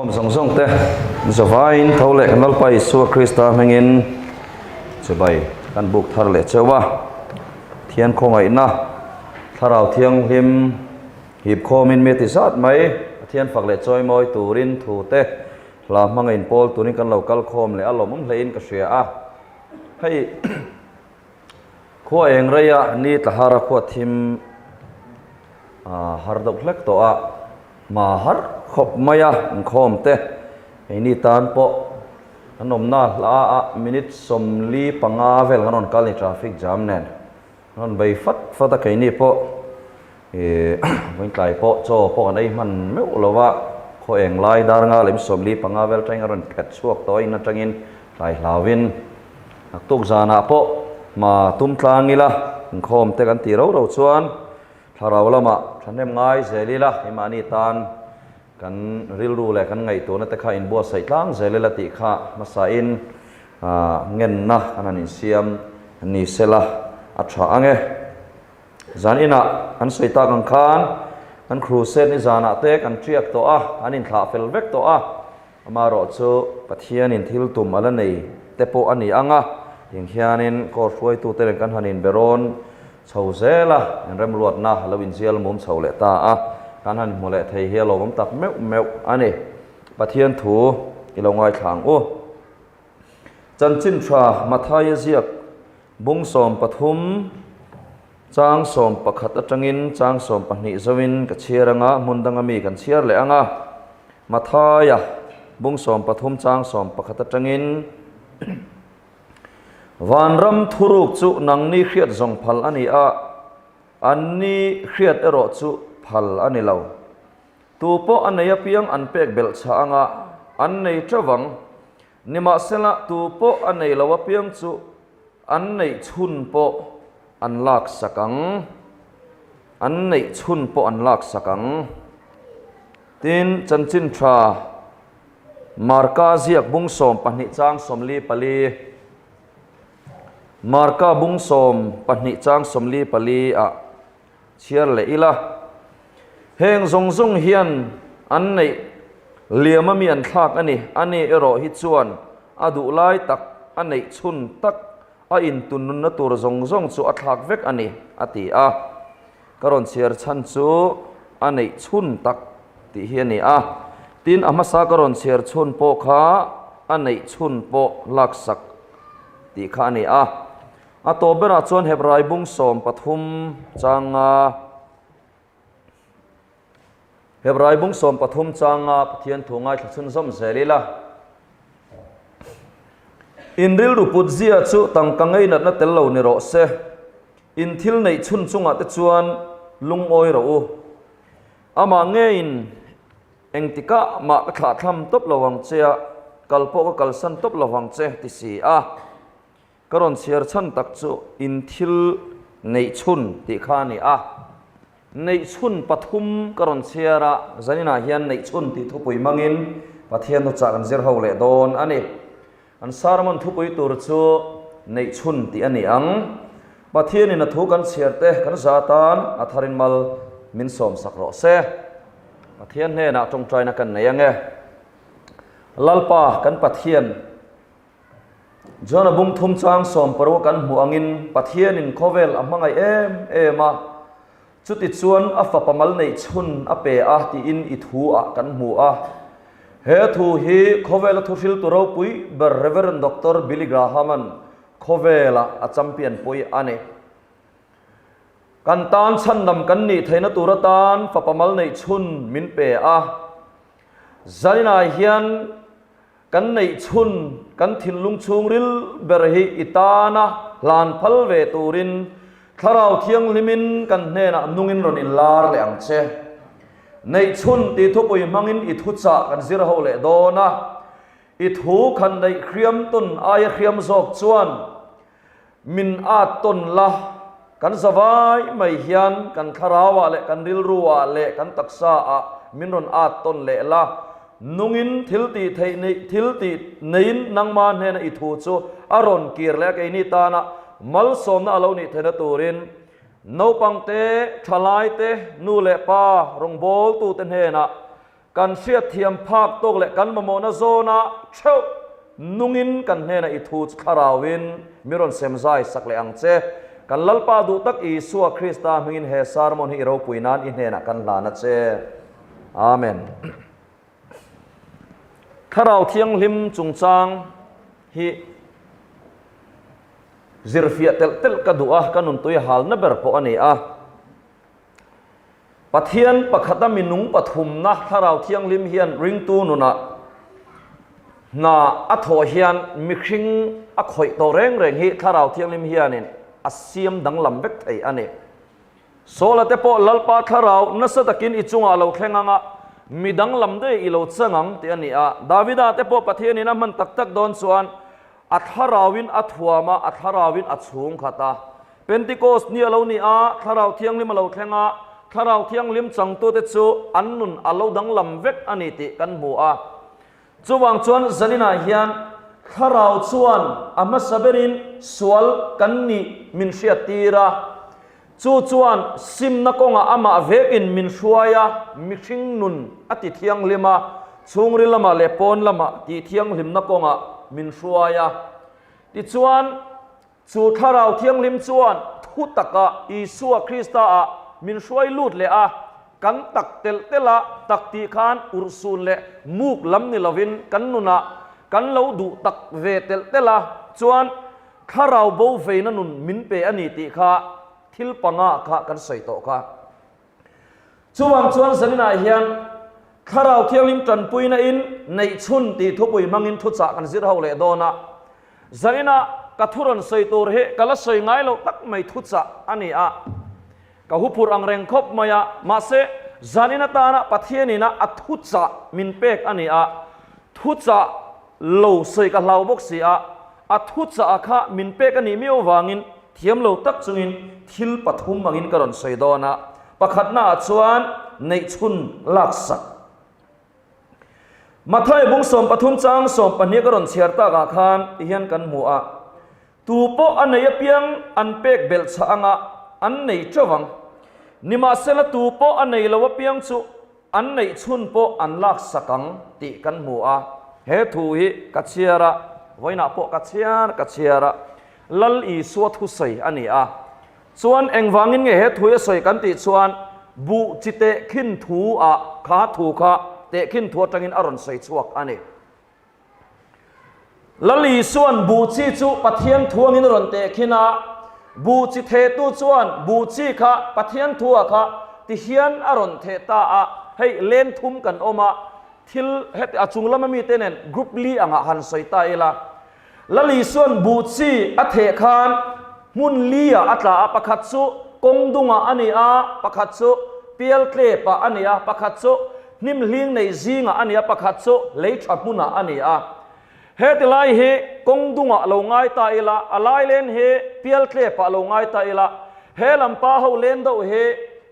Khawm zawng zawng te zavaiin tho leh kan Lalpa Isua Krista hmingin chibai kan buk thar leh cheu a. Thian khawngaihna Thlarau Thianghlim hip khawmin mi ti zat mai Pathian fak leh chawimawi turin thu te hla hmanga inpawl turin kan lo kal khawm leh a lawmawm hlein ka hria a. Hei Khua eng reia ni tla har a khua thim har deuh hlek tawh a, hma har khawp mai a inkhawm te keini tan pawh kan awmna hla a minute 45 vel kan rawn kal ni traffic jam nen kan rawn bei fat fat a keini pawh ih vawiin pawh chaw pawh kan ei hman meuh lo a, khaw eng lai dar nga leh 45 vel atangin a rawn phet chhuak tawh a in atangin tlai hlauin. Naktuk zanah pawh hma tum tlang ila, inkhawm te kan tih ro ro chuan thlarau lamah thahnem ngai zel ila, keimahni tan kan rilru leh kan ngaihtuahna te kha inbuatsaih tlang zel ila tih kha hmasain ngenna kan han insiam ni sela a tha ang e. Zan inah kan sawi tak ang khan kan crusade ni zanah te kan tiak tawh a, an inthlah fel vek tawh a. Amaherawh chu Pathianin thil tum a la nei te pawh a ni ang a, tiang hianin court hruaitute nen kan han inberawn chho zel a, inremruatna a lo inzial mum chho leh ta a, kan han hmu leh thei hi a lawmawm tak meuh meuh a ni. Pathian thu i lo ngaithla ang u. Chanchin tha Mathaia ziak bung 13 chang 11 atangin chang 12 zoin ka chhiar anga hmun danga mi kan chhiar leh ang a. Mathaia bung 13 chang 11 atangin Vanram thuruk chu nangni hriat zawng phal a ni a, anni hriat erawh chu phal a ni lo. Tu pawh a nei apiang an pek belh chhah anga an nei teuh ang. Nimahsela tu pawh a nei lo apiang chu an neih chhun pawh an laksak ang. An neih chhun pawh an laksak ang. Tin, chanchin tha Marka ziak bung 12 chang 44 Marka bung 12 chang 44 ah chhiar leh ila. Heng zawng zawng hian an neih liam a mi an thlak a ni. A ni erawh hi chuan a duh lai tak, a neih chhun tak, a intun nunna tur zawng zawng chu a thlak vek a ni, a ti a. Ka rawn chhiar chhan chu a neih chhun tak tih hi a ni a. Tin, a hmasa ka rawn chhiar chhun pawh kha a neih chhun pawh laksak tih kha a ni a. A tawp berah chuan Hebrai bung 13 changa Hebrai bung 13 changa Pathian thu ngaithla chhunzawm zel ila. In rilru put zia chu tangka ngeinatna tel lo ni rawh se. In thil neih chhun chungah te chuan lungawi rawh u. Amah ngeiin Engtikah mah ka thlahthlam tawp lo ang che a, kal pawh ka kalsan tawp lo ang che ti si a. Ka rawn chhiar chhan tak chu in thil neih chhun tih kha a ni a. Neih chhun pathum ka rawn chhiar a, zaninah hian neih chhun tih thupui hmangin Pathian thuchah kan zir ho leh dawn a ni. An sermon thupui tur chu neih chhun tih a ni ang. Pathianin a thu kan chhiar te kan za tan a tharin mal min sawmsak rawh se. Pathian hnenah tawngtaina kan nei ang e. Lalpa kan Pathian. Jona bung thum chang 16 kan hmuh angin Pathianin khawvel a hmangaih em em a, chuti chuan a fapa mal neih chhun a pe a tiin i thu ah kan hmu a. He thu hi khawvela thuhriltu ropui ber Rev. Doctor Billy Graham-a'n khawvela a champion pui a ni. Kan tan chhandam kan nih theihna tur atan fapa mal neih chhun min pe a. Zainah hian Kan neih chhun kan thinlung chhungril ber hi i tana hlan phal ve turin Thlarau Thianghlimin kan hnenah nungin rawn inlar leh ang che. Neih chhun tih thupui hmangin i thuchah kan zir ho leh dawn a, i thu khan neih hriam tawn aia hriam zawk chuan min at tawn la, kan zavai mai hian kan thlarauah leh kan rilruah leh kan taksaah min rawn at tawn leh la, nungin thil tih theih nei thil tih neiin nangma hnena i thu chu a rawn kir leh a keini tana malsawmna a lo nih theihna turin naupangte, thalaite, nu leh pa rawngbawltute hnenah. Kan hriatthiam phak tawk leh kan mamawhna zawna theuh nungin kan hnenah i thu chu thlarauin mi rawn sem zai sak leh ang che. Kan Lalpa duh tak Isua Krista hmingin he sermon hi i ropui nan i hnenah kan hlan a che. Amen. Thlarau Thianghlim chungchang hi zirfiah telh telh ka duh a, ka nuntui halna ber pawh a ni a. Pathian pakhata minung pathumna Thlarau Thianghlim hian ringtu nunah hna a thawh hian mihring a khawih tawh reng reng hi Thlarau Thianghlim hianin a siam danglam vek thei a ni. Sawla te pawh Lalpa Thlarau nasa takin i chungah a lo thleng ang a, mi danglam daih i lo chang ang tih a ni a. Davida te pawh Pathianin a hman tak tak dawn chuan a Thlarauin a thuam a, a Thlarauin a chhung khat a. Pentecost ni a lo ni a, Thlarau Thianghlim a lo thleng a, Thlarau Thianghlim changtute chu an nun a lo danglam vek a ni tih kan hmu a. Chuvang chuan zaninah hian Thlarau chuan a hmasa berin sual kan nih min hriattir a, chu chuan simna kawngah amah vekin min hruai a, mihring nun a ti thianghlim a, chhungril lamah leh pawn lamah tih thianghlimna kawngah min hruai a. Tichuan. Chu Thlarau Thianghlim chuan thu taka Isua Krista-ah min hruai lut leh a, kan tak telh telh a, tak tih khan urhsun leh muk lam ni lovin kan nunah kan lo duh tak ve telh telh a, chuan Thlarau bo veina nun min pe a ni tih kha thil panga kha kan sawi tawh kha. Chuvang chuan zaninah hian Thlarau Thianghlim tanpuina in neihchhun tih thupui hmangin thuchah kan zir ho leh dawn a. Zaninah ka thu rawn sawi tur hi ka la sawi ngai loh tak mai thuchah a ni a. Ka huphurh ang reng khawp mai a, mahse zanin atana Pathianina a thuchah min pek a ni a. Thuchah lo sawi ka hlau bawk si a, a thuchah kha min pek a nih miau vangin Thiam lo tak chungin thil pathum angin ka rawn sawi dawn a, pakhatnaah chuan neihchhun laksak. Matthai bung 13 chang 12 ka rawn chhiar takah khan ti hian kan hmu a, Tu pawh a nei apiang an pek belh chah anga an nei teuh ang. Nimahsela tu pawh a nei lo apiang chu An neih chhun pawh an laksak ang tih kan hmu a, he thu hi ka chhiar a, vawiinah pawh ka chhiar ka chhiar a, Lal Isua thusawi a ni a. Chuan engvangin nge he thu hi a sawi kan tih chuan buh chi tehkhin thu ah kha thu kha tehkhin thu atangin a rawn sawi chhuak a ni. Lal Isua'n buh chi chu Pathian thu angin a rawn tehkhin a, buh chi thehtu chuan buh chi kha Pathian thu ah kha ti hian a rawn theh ta a, hei len thum kan awm a, thil heti a chung lama mite nen group li angah han sawi ta ila. Lal Isua'n buh chi a theh khan hmun li ah a tla a, pakhat chu kawng dungah a ni a, pakhat chu pial tlepah a ni a, pakhat chu Hnim hling nei zingah a ni a, pakhat chu lei tha hmunah a ni a. Heti lai hi kawng dungah lo ngai ta ila, a lai len hi pial tlepah lo ngai ta ila, he lam pa ho len deuh hi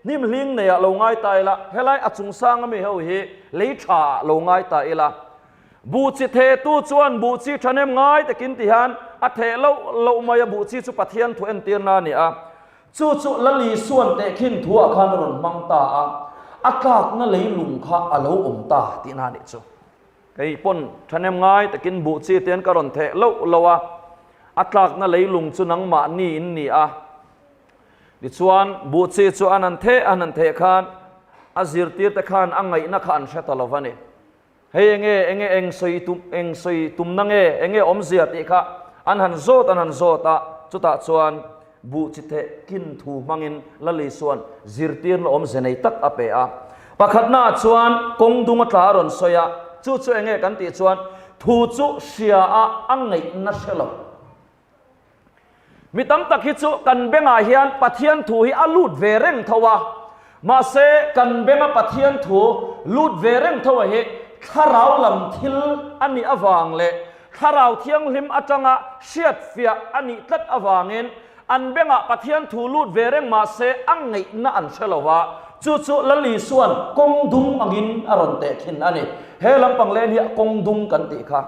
hnim hling neiah lo ngai ta ila, helai a chung sang ami ho hi lei thaah lo ngai ta ila. Buh chi thehtu chuan buh chi thahnem ngai takin ti hian a theh loh loh mai a, buh chi chu Pathian thu entirna a ni a. Chu chu Lal Isua'n tehkhin thuah khan a rawn hmang ta a, a tlakna leilung kha a lo awm ta tihna a nih chu. Kei pawn thahnem ngai takin buh chi te an ka rawn theh loh loh a, a tlakna leilung chu nangmahni in ni a. Tichuan, buh chi chu an han theh an han theh khan a zirtirte khan a ngaihna kha an hre ta lo va ni. Hei enge enge eng sawi tum eng sawi tumna nge enge awmzia tih kha an han zawt an han zawt a, chutah chuan buh chi theh kin thu hmangin Lal Isua'n zirtirna awmze nei tak a pe a. Pakhatnaah chuan kawng dung a tla a rawn sawi a, chu chu enge kan tih chuan thu chu hria a a ngaihna hre lo. Mi tam tak hi chu kan bengah hian Pathian thu hi a lut ve reng tho a, mahse kan benga Pathian thu lut ve reng tho a hi thlarau lam thil a nih avang leh thlarau thianghlim atanga hriatfiah a nih tlat avangin an bengah Pathian thu lut ve reng mahse a ngaihna an hre lo a, chu chu Lal Isua'n kawng dung angin a rawn tehkhin a ni. He lampang len hi a kawng dung kan tih kha.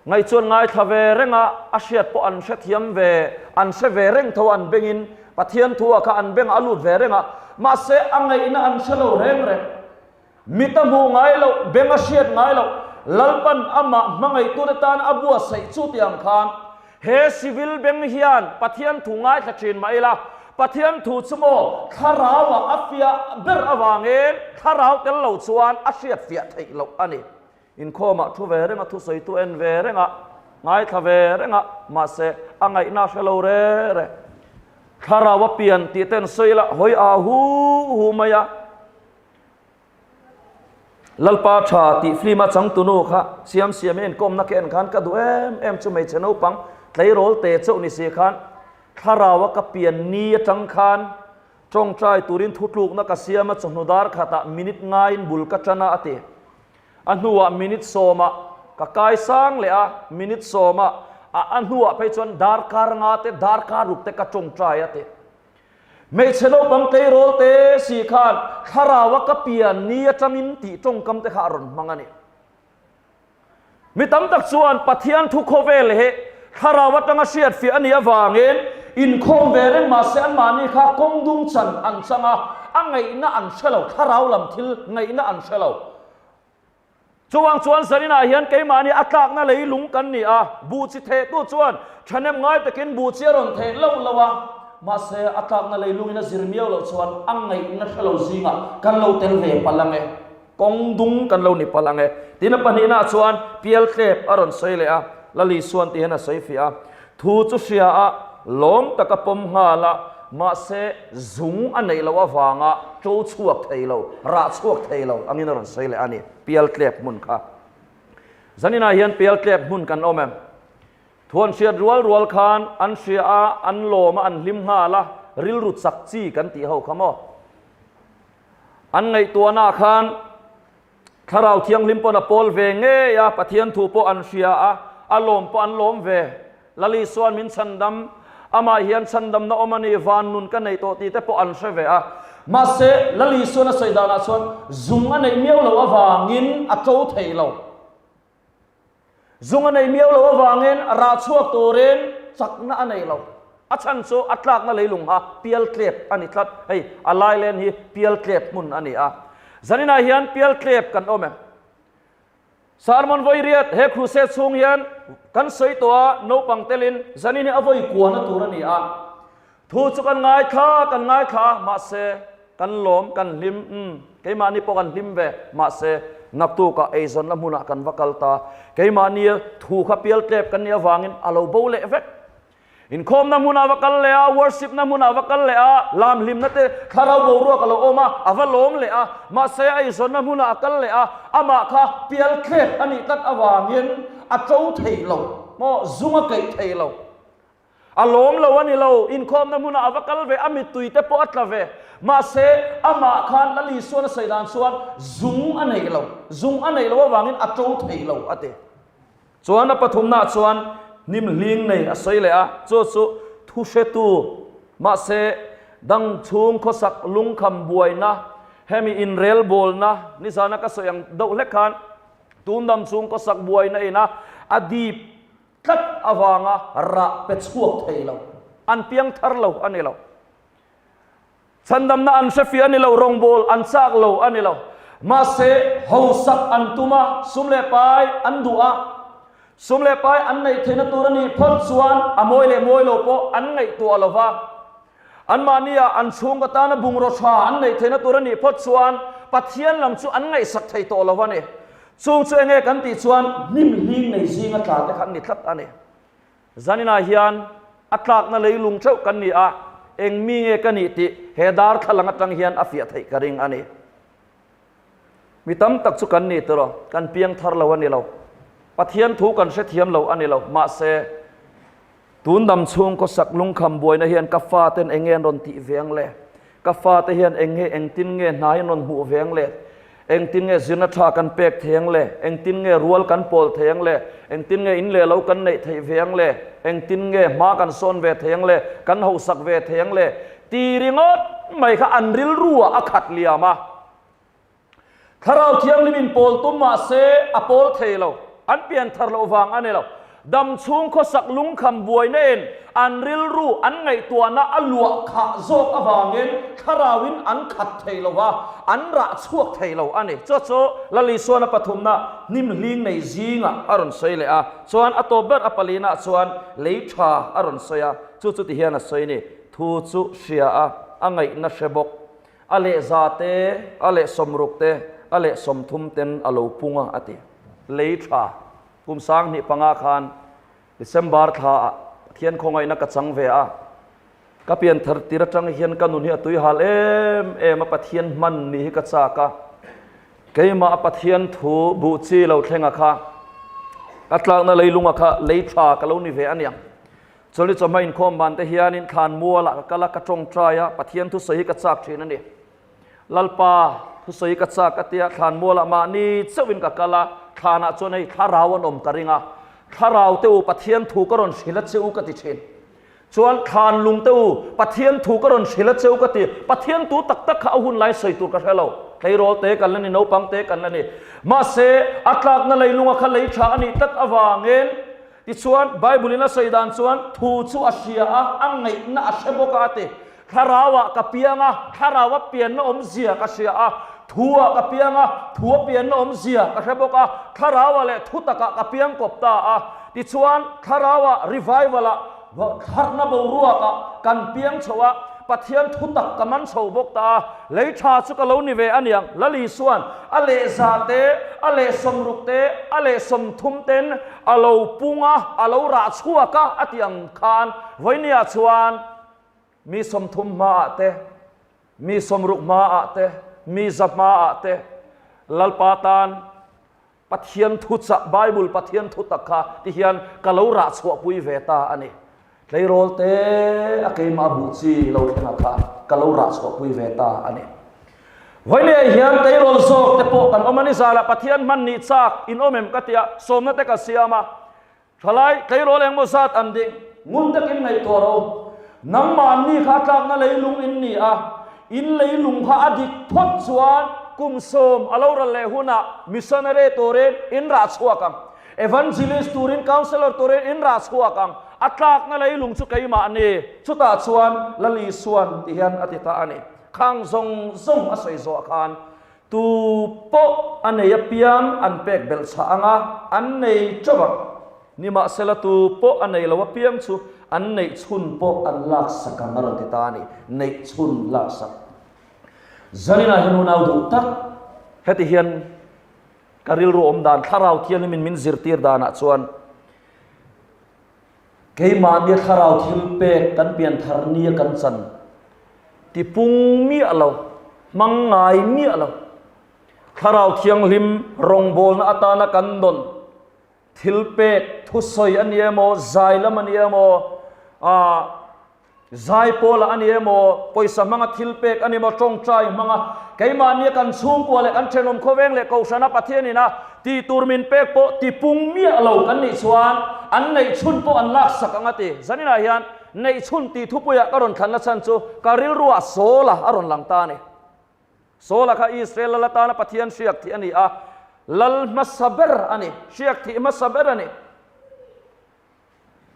Ngaih chuan ngaithla ve reng a, a hriat pawh an hrethiam ve, an hre ve reng tho an bengin Pathian thu ah kha an bengah a lut ve reng a, mahse a ngaihna an hre lo reng reng. Mit a hmuh ngai loh, beng a hriat ngai loh, Lalpan amah hmangaihtute tan a buatsaih chu tih ang khan he civil beng hian Pathian thu ngaithla thin mah ila, Pathian thu chu maw thlarauah a fiah ber avangin thlarau tel lo chuan a hriat fiah theih loh a ni. Inkhawmah thu ve renga thusawitu en ve renga ngaithla ve renga mahse a ngaihna hre lo re re. Thlarau a pian tih ten sawi ila hawi a hu hu mai a. Lalpa tha tih film a changtunu kha siam siam in inkawmna ka en khan ka duh em em chu hmeichhe naupang tleirawl te chauh ni si khan thlarau a ka pian ni atang khan tawngtai turin thutlukna ka siam a chawhnu dar khatah minute ngaiin bul ka tan a a ti. A hnuah minute sawmah ka kai sang leh a, minute sawmah a a hnuah phei chuan darkar nga te darkar ruk te ka tawngtai a ti. Hmeichhe naupang tleirawl te si khan thlarau a ka pian ni atangin tih tawngkam te kha a rawn hmang a ni. Mi tam tak chuan Pathian thu khawvel hi thlarau atanga hriatfiah a nih avangin inkhawm ve reng mahse anmahni kha kawng dung chan an chang a, a ngaihna an hre lo, thlarau lam thil ngaihna an hre lo. Chuvang chuan Zaninah hian keimahni a tlakna leilung kan ni a, buh chi thehtu chuan thahnem ngai takin buh chi a rawn theh loh lo a, mahse a tlakna leilungin a zir miau loh chuan a ngaihna hre lo zingah kan lo tel ve palh ang e, kawng dung kan lo ni palh ang e. Tin a pahnihnah chuan pial tlep a rawn sawi leh a, Lali suan tih hian a sawi fiah a, thu chu hria a, lawm taka pawm nghal a, mahse zung a neih loh avanga to chhuak thei lo, rah chhuak thei lo angin a rawn sawi leh a ni, pial tlep hmun kha. Zaninah hian pial tlep hmun kan awm em? Thu an hriat rual rual khan an hria a, an lawm a, an hlim nghal a, rilru chak chi kan tih ho kha maw? An ngaihtuahnaah khan Thlarau Thianghlim pawn a pawl ve ngei a, Pathian thu pawh an hria a, a lawm pawh an lawm ve. Lali suan min chhandam, amah hian chhandamna awm a ni, van nun ka nei tawh tih te pawh an hre ve a. Mahse, Lali suan a sawi danah chuan zung a neih miau loh avangin a to thei lo. Zung a nei miau lo avangin rah chhuak turin chakna a nei lo. A chhan chu a tlakna leilung kha pial tlep a ni tlat. Hei a lailen hi pial tlep hmun a ni a. Zaninah hian pial tlep kan awm em? Sermon vawi riat he crusade chhung hian kan sawi tawh a, naupang telin zanin hi a vawi kuahna tur a ni a. Thu chu kan ngaithla, kan ngaithla a, mahse, kan lawm, kan hlim, umm, keimahni pawh kan hlim ve, mahse, naktukah eizawnna hmunah kan va kal ta, keimahnia thu kha pial tlep kan nih avangin a lo bo leh vek. Inkhawmna hmunah va kal leh a, worshipna hmunah va kal leh a, lam hlimna te thlarau boruak a lo awm a, a va lawm leh a, mahse, eizawnna hmunah a kal leh a, amah kha pial tlep a nih tlat avangin a to thei lo, maw, zung a keih thei lo. A lawm lo a ni lo, inkhawmna hmunah a va kal ve, a mittui te pawh a tla ve. Mahse, amah khan Lal Isuan a sawi dan chuan zung a neih lo, zung a neih loh avangin a to thei lo a ti. Chuan a pathumnaah chuan hnim hling nei a sawi leh a, chu chu thu hretu, mahse dang chhung khawsak lungkham buaina, hemi inrelbawlna, nizana ka sawi ang deuh hlek khan tun dam chhung khawsak buaina ina a dip Tlat avanga rah pe chhuak thei lo, an piang thar lo a ni lo. Chhandamna an hre fiah a ni lo, rawngbâwl an châk lo a ni lo. Mahse, hausak an tum a, sum leh pai an duh a, sum leh pai an neih theihna tur a nih phawt chuan a mawi leh mawi lo pawh an ngaihtuah lo va. Anmahnia an chhungkaw tana bungraw tha an neih theihna tur a nih phawt chuan Pathian lam chu an ngaihsak thei tawh lo a ni. Chung chu enge kan tih chuan hnim hling nei zinga tla te kha an ni tlat a ni. Zaninah hian a tlakna leilung theuh kan ni a, eng mi nge ka nih tih he darthlalang atang hian a fiah theih ka ring a ni. Mi tam tak chu kan ni tiraw, kan piang thar lo a ni lo. Pathian thu kan hrethiam lo a ni lo. Mahse, tun dam chhung khawsak lungkham buaina hian ka faten eng nge an rawn tih ve ang le? Ka fate hian eng nge engtin nge hna hi an rawn hmuh ve ang le? Engtin nge zirna tha kan pek thei ang le? Engtin nge rual kan pawl thei ang le? Engtin nge in leh lo kan neih theih ve ang le? Engtin nge hma kan sawn ve thei ang le? Kan hausak ve thei ang le? Ti ringawt mai kha an rilru ah a khat liam a. Thlarau Thianghlim in pawl tum mah se a pawl thei lo. An pian thar loh vang a ni lo. Dam chhung khawsak lungkham buaina in an rilru an ngaihtuahna a luah khah zawk avangin thlarauin an khat thei lo a, an rah chhuak thei lo a ni. Chu chu Lalisuana pathumna hnim hling nei zingah a rawn sawi leh a, chuan a tawp ber a palinah chuan lei tha a rawn sawi a, chu chu tihian a sawi ni, Thu chu hria a, a ngaihna hre bawk. A leh za te, a leh sawmruk te, a leh 30 ten a lo pung a, a ti. Lei tha. Kum 2005 khan December thla ah Pathian khawngaihna ka chang ve a, ka pian thar tir atang hian ka nun hi a tui hal em em a, Pathian hman nih hi ka chak a, keimah a Pathian thu buh chi lo thlenga kha ka tlakna leilunga kha lei tha ka lo ni ve a niang. Chawlhni chawhma inkhawm ban te hianin thlan mualah ka kal a, ka tawngtai a, Pathian thusawi hi ka chak thin a ni. Lalpa, thusawi ka chak a tia, thlan mualah mahni chauhin ka kal a, thlanah chuan hei thlarau an awm ka ring a, thlarau te u Pathian thu ka rawn hrilh a che u ka ti thin. Chuan thlan lung te u Pathian thu ka rawn hrilh a che u ka ti. Pathian tu tak tak kha a hun lai sawi tur ka hre lo. Tleirawl te kan la ni, naupang te kan la ni. Mahse, a tlakna leilunga kha lei tha a nih tlat avangin, Tichuan, Bible-in a sawi dan chuan, Thu chu a hria a, a ngaihna a hre bawk a, a ti. Thlarauah ka piang a, Thlarau-a pianna awmzia ka hria a, Thu-ah ka piang a, Thu-a pianna awmzia ka hre bawk a, Thlarauah leh Thu takah ka piang kawp ta a. Tichuan, Thlarauah, revival-ah, tharna boruakah kan piang chho a, Pathian thu tak ka man chho bawk ta a, lei tha chu ka lo ni ve aniang, Lali chuan a leh za te, a leh 60 te, a leh 30 ten a lo pung a, a lo rah chhuak a, a ti ang khan vawinia chuan mi 30 hmaah te, mi 60 hmaah te, mi 100 hmaah te Lalpa tan Pathian thu chah, Bible Pathian thu tak kha ti hian ka lo rah chhuahpui ve ta a ni. Tleirawl te a keimah buh chi lo thlenga kha ka lo rah chhuahpui ve ta a ni. Vawinia hian tleirawl zawk te pawh kan awm a ni zalah Pathian hman nih chak in awm em ka tia sawmna te ka siam a. Thalai tleirawl engmaw zat an ding ngun takin ngaihtuah rawh u. Nangmahni kha a tlakna leilung in ni a, in leilung kha a dik phawt chuan kum 10 a lo ral leh hunah missionary turin in rah chhuak ang, evangelist turin, counsellor turin in rah chhuak ang. A tlakna leilung chu keimahni, chutah chuan Lal Isuan ti hian a ti ta a ni. Khang zawng zawng a sawi zawh khan Tu pawh a nei apiang an pek belh chhah ang a, an nei teuh ang. Nimahsela tu pawh a nei lo apiang chu an neih chhun pawh an laksak ang a rawn ti ta a ni, neih chhun laksak. Zaninah hian unau duh tak, heti hian ka rilru awm dan Thlarau Thianghlimin min zirtir danah chuan keimahnia Thlarau thil pek kan pian thar nia kan chan Ti pung miah lo, hmang ngai miah lo. Thlarau Thianghlim rawngbawlna atana kan dawn thil pek, thusawi a ni emaw, zai lam a ni emaw, ah, zai pawlah a ni emaw, pawisa hmanga thil pek a ni emaw, tawngtai hmanga keimahnia kan chhungkua leh kan thenawm khawveng leh Kohhrana Pathianin a tih tur min pek pawh ti pung miah lo kan nih chuan an neihchhun pawh an laksak ang a ti. Zaninah hian Neihchhun tih thupuiah ka rawn thlanna chhan chu ka rilruah Saula a rawn lang ta a ni. Saula kha Israel lal atana Pathian hriak thih a ni a, lal hmasa ber a ni, hriak thih hmasa ber a ni.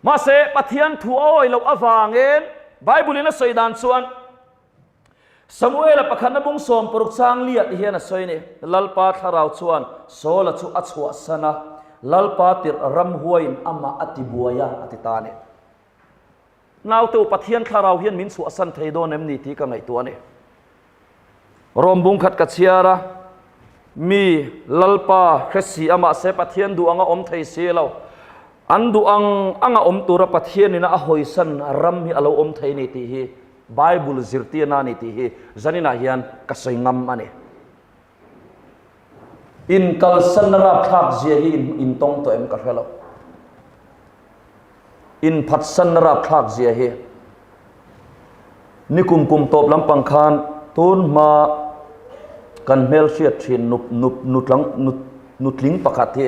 Mahse, Pathian thu a awih loh avangin Bible-in a sawi dan chuan Samuela pakhatna bung 60 chang liah ti hian a sawi a ni. Lalpa thlarau chuan Saula chu a chhuahsan a, Lalpa tirh ramhuaiin amah a tibuai a, a ti ta a ni. Naute Pathian thlarau hian min chhuahsan thei dawn em ni tih ka ngaihtuah a ni. Rom bung khat ka chhiar a, mi Lalpa hre si a mahse Pathian duh anga awm thei si lo. An duh ang anga awm tura Pathianina a hawisan ram hi a lo awm thei ni tih hi Bible zirtirna a ni tih hi zaninah hian ka sawi ngam a ni. Inkalsanna rapthlak zia hi intawng tawh em ka hre lo. Inphatsanna rapthlak zia hi nikum kum tawp lampang khan tun hma kan hmel hriat thin nup nup nutlang nut nutling pakhat hi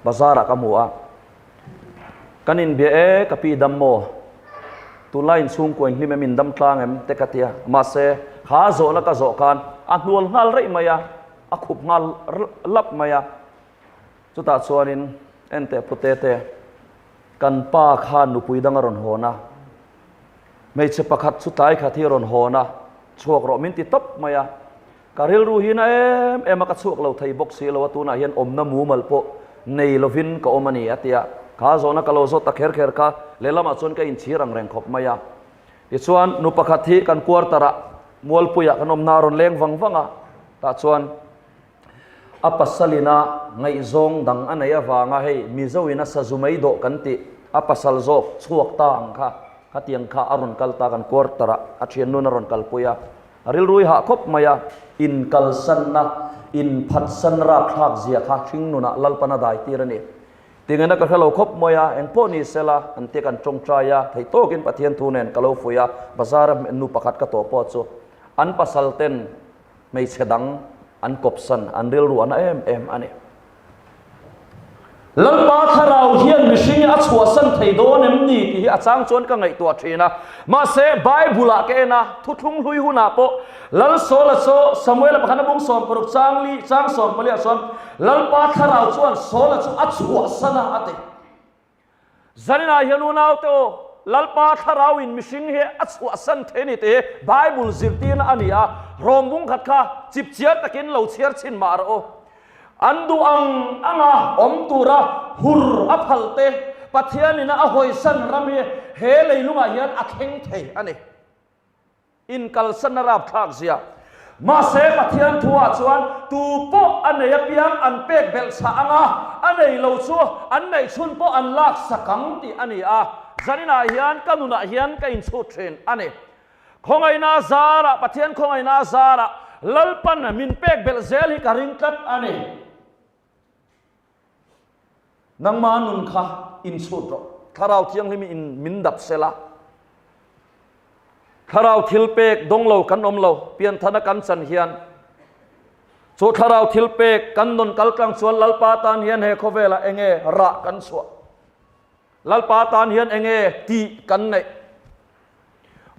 bazarah ka hmu a. Kan inbia e ka pi dam maw? Tunlai inchhungkua inhlim em indam tlang em te ka tia. Mahse kha zawhna ka zawh khan a hnual nghal raih mai a, a khup nghal lap mai a. Chutah chuanin en teh pu Tete. Kan pa khan nupui dang a rawn hawn a, hmeichhe pakhat chu tlai khat hi a rawn hawn a, chhuak rawh min ti tawp mai a. Ka rilru hi na em em a, ka chhuak lo thei bawk si lo a, tunah hian awmna mumal pawh nei lovin ka awm a ni a ti a. Kha zawhna ka lo zawt ta kher kher kha lehlamah chuan ka inchhir ang reng khawp mai a. Tichuan nu pakhat hi kan quarter-ah Mualpuiah kan awmna a rawn leng vang vang a, tah chuan A pasalina ngaihzawng dang a neih avanga hei Mizoin a sazu mai dawh kan tih a pasal zawk chhuak ta ang kha khatiang kha a rawn kal ta kan quarter ah a thiannun a rawn kalpui a, a rilrui hah khawp mai a. Inkalsanna, inphatsan rapthlak zia kha hringnunah Lalpan a dai tir a ni. Tingena ka hrelo khawp mai a, engpawh ni sela an tia kan tawngtai a, theih tawkin Pathian thu nen ka lo fuih a, bazar a nu pakhat ka tawh pawh chu an pasal ten Hmeichhe dang an kawpsan, an rilru a na em em a ni. Lalpa Thlarau hian mihring hi a chhuahsan thei dawn em ni tih hi a chang chuan ka ngaihtuah thin a. Mahse, Bible-ah ka en a, thuthlung hlui hunah pawh Lal Saula chu Samuela pakhat a bung 60 chang li, chang 14 ah chuan Lalpa Thlarau chuan Saula chu a chhuahsan a, a ti. Zaninah hian unaute aw, Lalpa Thlarauin mihring hi a chhuahsan thei a ni tih hi Bible zirtirna a ni a, rawng bung khat kha chip chiar takin lo chhiar chhin mah rawh u. An duh ang anga awm tura hur a phal te, Pathianina a hawisan ram hi he leilungah hian a thleng thei a ni. Inkalsan a rapthlak zia. Mahse, Pathian thuah chuan tu pawh a nei apiang an pek belh chhah ang a, a nei lo chu an neih chhun pawh an lak sak ang tih a ni a. Zaninah hian ka nunah hian ka inchhut thin a ni. Khawngaihna zarah, Pathian khawngaihna zarah Lalpan min pek belh zel hi ka ring tlat a ni. Nangma nun kha inchhut rawh. Thlarau Thianghlim in min dap sela. Thlarau thil pek dawng lo kan awm lo, pianthana kan chan hian. Chu thlarau thil pek kan nun kal tlang chuan Lalpa tan hian he khawvelah enge rah kan chhuah. Lalpa tan hian enge tih kan neih.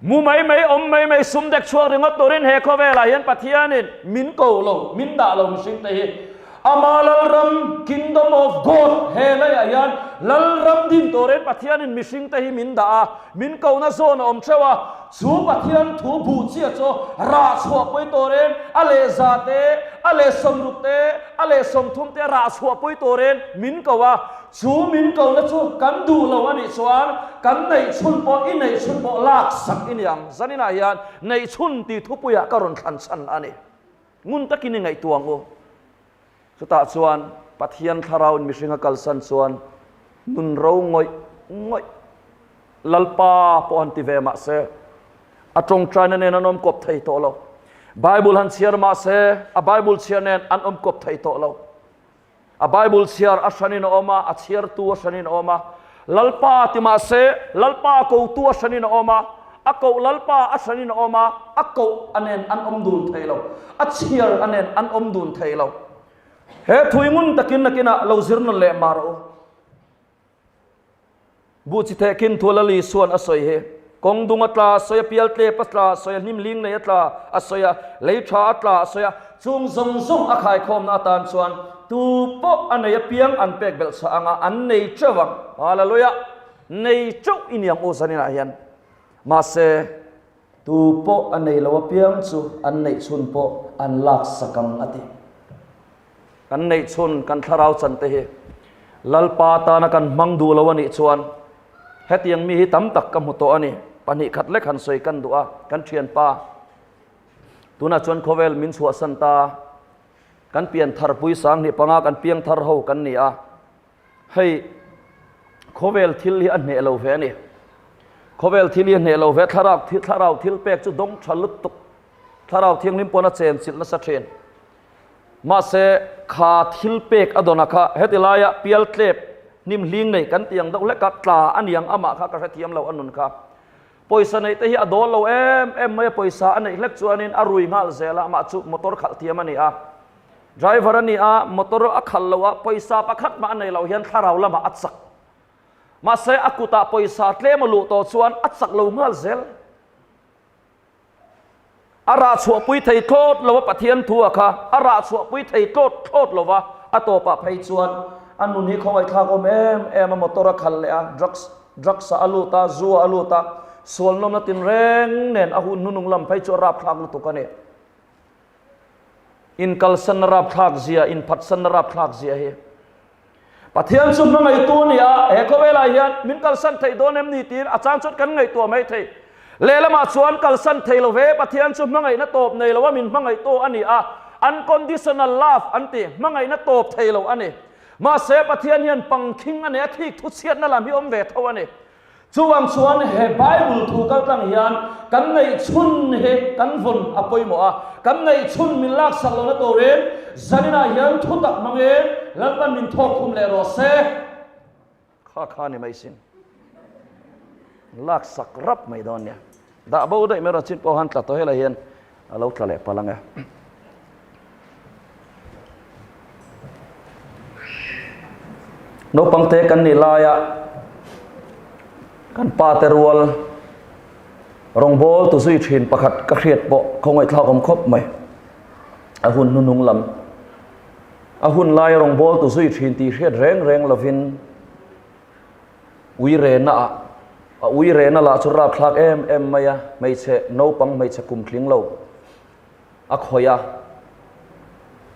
Mu mai mai, awm mai mai, sum dek chhuak ringawt turin he khawvelah hian Pathianin min ko lo, min dah lo mihringte hi. Ama Lalram, Kingdom of God, he leiah hian Lalram din turin Pathianin mihringte hi min dah a, min kohna zawn a awm theuh a. Chu Pathian thu buh chiah chu rah chhuahpui turin a leh za te, a leh 60 te, a leh 30 te rah chhuahpui turin min ko a. Chu min kohna chu kan duh lo a nih chuan kan neih chhun pawh i neih chhun pawh lak sak i ni ang. Zaninah hian neih chhun tih thupuiah ka rawn thlan chhan a ni. Ngun takin i ngaihtuah ang u. Chutah chuan Pathian Thlarauin mihring a kalsan chuan nun ro ngawih ngawih Lalpa pawh han ti ve mah se a tawngtaina nen an awm kawp thei tawh lo. Bible han chhiar mah se a Bible chhiar nen an awm kawp thei tawh lo. A Bible chhiar a hranin a awm a, a chhiartu a hranin a awm a. Lalpa ti mah se, Lalpa kotu a hranin a awm a, a koh Lalpa a hranin a awm a, a koh a nen an awm dun thei lo, a chhiar a nen an awm dun thei lo. He thui ngun takin nakinah lo zir nawn leh mah rawh u. Buh chi theh khin thu Lali suan a sawi hi. Kawng dung a tla a sawi a, pial tlep a tla a sawi a, hnim ling nei a tla a sawi a, lei tha a tla a sawi a. Chung zawng zawng a khaikhawmna atan chuan tu pawh a nei apiang an pek belh chhah ang a, an nei teuh ang. Hallelujah! Nei teuh i ni ang u zaninah hian. Mahse, tu pawh a nei lo apiang chu an neih chhun pawh an laksak ang a ti. Kan neih chhun kan thlarau chan te hi Lalpa tana kan hmang duh lo a nih chuan hetiang mi hi tam tak ka hmu tawh a ni. Pahnih khat lek han sawi kan duh a, kan thianpa tunah chuan khawvel min chhuahsan ta, kan pian thar pui 2005 kan piang thar ho kan ni a, hei khawvel thil hi a hneh lo ve a ni. Khawvel thil hi a hneh lo ve, thlarau thlarau thil pek chu dawng tha lutuk, thlarau thianghlim pawn a chenchilh nasa thin. Mahse, kha thil pek a dawn a kha heti laia pial tlep hnim hling nei kan tih ang deuh hlek a, tla a niang amah kha ka hrethiam lo a nun kha. Pawisa neih te hi a dawl lo em em mai a, pawisa a neih hlek chuanin a rui nghal zel a, amah chu motor khalh thiam a ni a, driver a ni a, motor a khalh loh a, pawisa pakhat mah a nei loh hian thlarau lamah a chak. Mahse, a kutah pawisa tlem a luh tawh chuan a chak lo nghal zel. A rah chhuahpui thei thlawt lo a Pathian thu a kha a rah chhuahpui thei tlawt thlawt lo va, a tawpah phei chuan A nun hi khawngaihthlak awm em em a, motor a khal leh a, drugs drugs ah a lut a, zu ah a lut a, sual nawmna tinreng nen a hun hnunung lam phei chu a rapthlak lutuk a ni. Inkalsanna rapthlak zia, inphatsanna rapthlak zia hi. Pathian chu hmangaihtu a ni a, he khawvelah hian min kalsan thei dawn em ni tiin a chang chuan kan ngaihtuah mai thei. Lehlamah chuan kalsan thei lo ve, Pathian chu hmangaihna tawp nei lo a min hmangaihtu a ni a, unconditional love an ti, hmangaihna tawp thei lo a ni. Mahse Pathian hian pangkhing a nei a, thik thu chhiatna lam hi awm ve tho a ni. Chuvang chuan he Bible thu kaltlang hian kan neihchhun hi kan vawn a pawimawh a, kan neihchhun min laksak lohna turin zaninah hian thu tak hmangin Lalpan min thawk khum leh rawh se. Kha kha ni mai sin. Laksak rap mai dawn nia. Dah bo daih mai rawh chin pawh han tla tawh helai hian a lo tla leh palh ang e. Naupang te kan nih laia kan pa te rual rawngbawl tu zui thin pakhat ka hriat pawh khawngaihthlak awm khawp mai. A hun hnuhnung lam a hun lai rawngbawl tu zui thin tih hriat reng reng lovin Ui rehna ah a ui rehna lah chu rapthlak em em mai a, hmeichhe naupang hmeichhe kum tling lo a khawih a,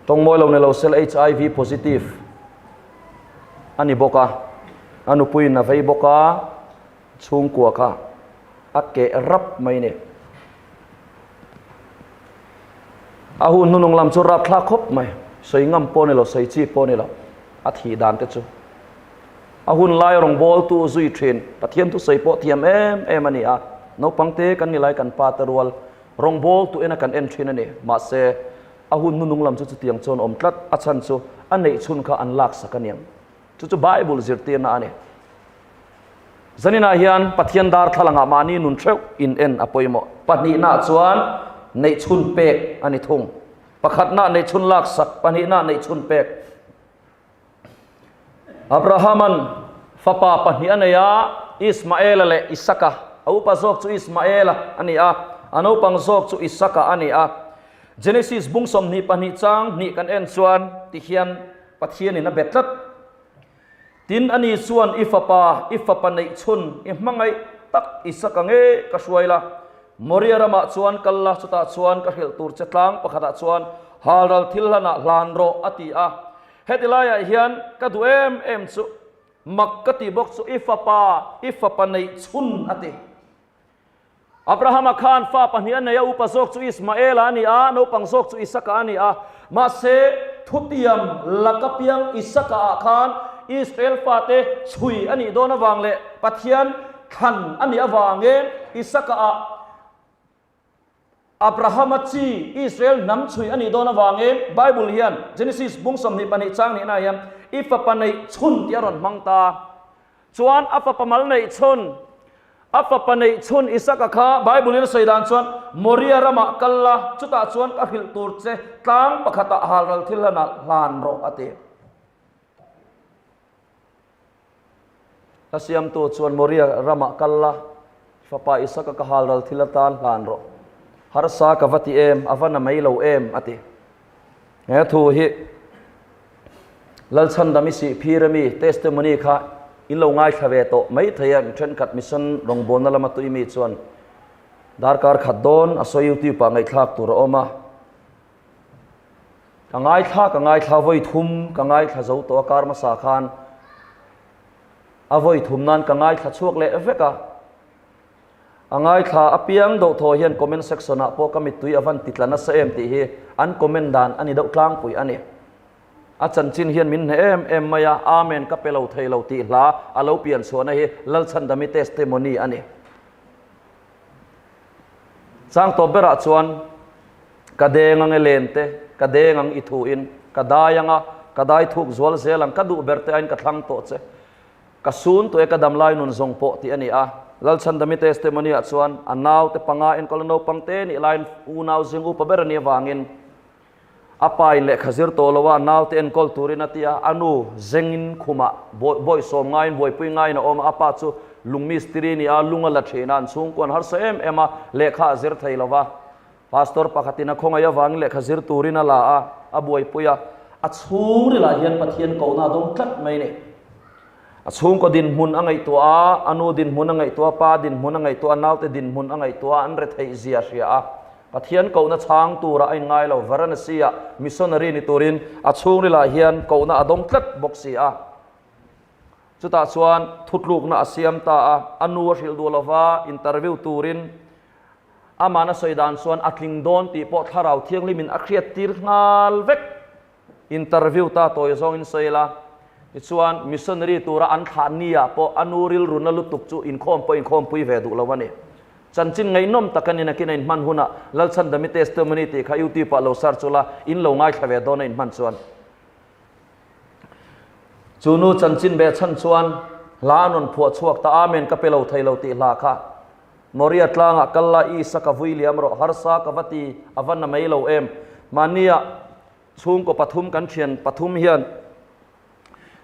tawngmawi lo ni lo sel HIV positive a ni bawk a, a nupuiin a vei bawk a, chhungkua kha a keh rap mai ni. A hun hnunung lam chu rapthlak khawp mai, sawi ngam pawh ni lo, sawi chi pawh ni lo, a thih dan te chu. A hun lai rawngbawltu zui thin Pathian thusawi pawh thiam em em a ni a, naupang te kan ni lai kan pa te rual rawngbawltu ena kan en thin a ni. Mahse, a hun hnunung lam chu chutiang chuan awm tlat, a chhan chu a neih chhun kha an laksak a niang. Chu chu Bible zirtirna a ni. Zaninah hian Pathian darthlalangah mahni nun theuh in en a pawimawh. Pahnihnaah chuan neih chhun pek a ni thung. Pakhatnaah neih chhun laksak, pahnihnaah neih chhun pek. Abrahama'n fapa pahnih a nei a, Ismaela leh Isaka. A upa zawk chu Ismaela a ni a, a naupang zawk chu Isaka a ni a. Genesis bung 22 chang hnih kan en chuan tihian Pathianin a be tlat. Tin, ani chuan i fapa, i fapa neih chhun, i hmangaih tak Isaka nge ka hruai la, Moria ramah chuan kal la, chutah chuan ka hrilh tur che tlang pakhatah chuan halral thil hlanah hlan rawh, a ti a. Heti laiah hian ka duh em em chu, mak ka ti bawk chu i fapa, i fapa neih chhun, a ti. Abrahama khan fa pahnih a nei a, upa zawk chu Ismaela a ni a, naupang zawk chu Isaka a ni a. Mahse, thutiam laka piang Isaka-ah khan Israel fate chhui a nih dawn avang leh Pathian thlan a nih avangin Isaka-ah Abrahama chi Israel hnam chhui a nih dawn avangin Bible hian Genesis bung 22 chang nihnaah hian i fapa neih chhun tih a rawn hmang ta. Chuan a fapa mal neih chhun, a fapa neih chhun Isaka kha Bible-in a sawi dan chuan Moria ramah kal la, chutah chuan ka hrilh tur che tlang pakhatah halral thil hlanah hlan rawh a ti. Hla siamtu chuan Moria ramah kal la, fapa Isaka ka halral thil atan hlan rawh. Harsa ka va ti em, a va na mai lo em a ti. He thu hi Lalchhandam i sih phir ami testimony kha in lo ngaithla ve tawh mai thei a, mi thenkhat mission rawngbawlna lama tui mi chuan darkar khat dawn a sawi youtube ah ngaihthlak tur a awm a, ka ngaithla ka ngaithla vawi thum ka ngaithla zo tawh a kar hmasa khan a vawi thum nan ka ngaithla chhuak leh vek a. A ngaithla apiang deuh thaw hian comment section ah pawh ka mittui a van ti tla nasa em tih hi an comment dan a ni deuh tlangpui a ni. A chanchin hian min hneh em em mai a, Amen ka pe lo thei lo tih hla a lo pian chhuahna hi Lalchhandami testimony a ni. Chang tawp berah chuan ka deng ang e len te, ka deng ang i thu in, ka dai ang a, ka dai thuk zual zel ang, ka duh ber te aiin ka thlang tawh che. Ka sun tawh e ka damlai nun zawng pawh tih a ni a. Lalchhandami testimony ah chuan a naute panga enkawl a naupang te nih laiin unau zing upa ber a nih avangin a pa in lehkha zir tawh lo a, a naute enkawl turin a ti a, a nu zengin khumah bawihsawm ngaiin buaipui ngaiin a awm a, a pa chu lung mistiri a ni a, lung a la thin a, an chhungkuan harsa em em a, lehkha a zir thei lo va. Pastor pakhatin a khawngaih avangin lehkha zir turin a la a, a buaipui a. A chhungrilah hian Pathian kohna a dawng tlat mai a ni. A chhungkaw dinhmun a ngaihtuah a, a nu dinhmun a ngaihtuah a, pa dinhmun a ngaihtuah a, naute dinhmun a ngaihtuah a, an retheih zia a hria a. Pathian kohna chhang turah a inngai lo. Varanasi-ah missionary ni turin a chhungrilah hian kohna a dawng tlat bawk si a. Chutah chuan thutlukna a siam ta a, a nu a hrilh duh lova interview turin amahna sawi dan chuan a tling dawn tih pawh Thlarau Thianghlimin a hriat tir nghal vek. Interview ta tawi zawngin sawi ila, tichuan missionary tura an thlah niah pawh a nu rilruna lutuk chu inkhawm pawh inkhawmpui ve duh lo a ni. Chanchin ngaihnawm tak a ni nakin a inhman hunah Lalchhandami testimony tih kha YouTube ah lo search ula, in lo ngaithla ve dawn a inhman chuan. Chu nu chanchin ve chhan chuan hla a rawn phuah chhuak ta, Amen ka pe lo thei lo tih hla kha. Moria tlangah kal la Isa ka vui liam rawh, harsa ka va ti a va na mai lo em. Mahnia chhungkaw pathum kan thian pathum hian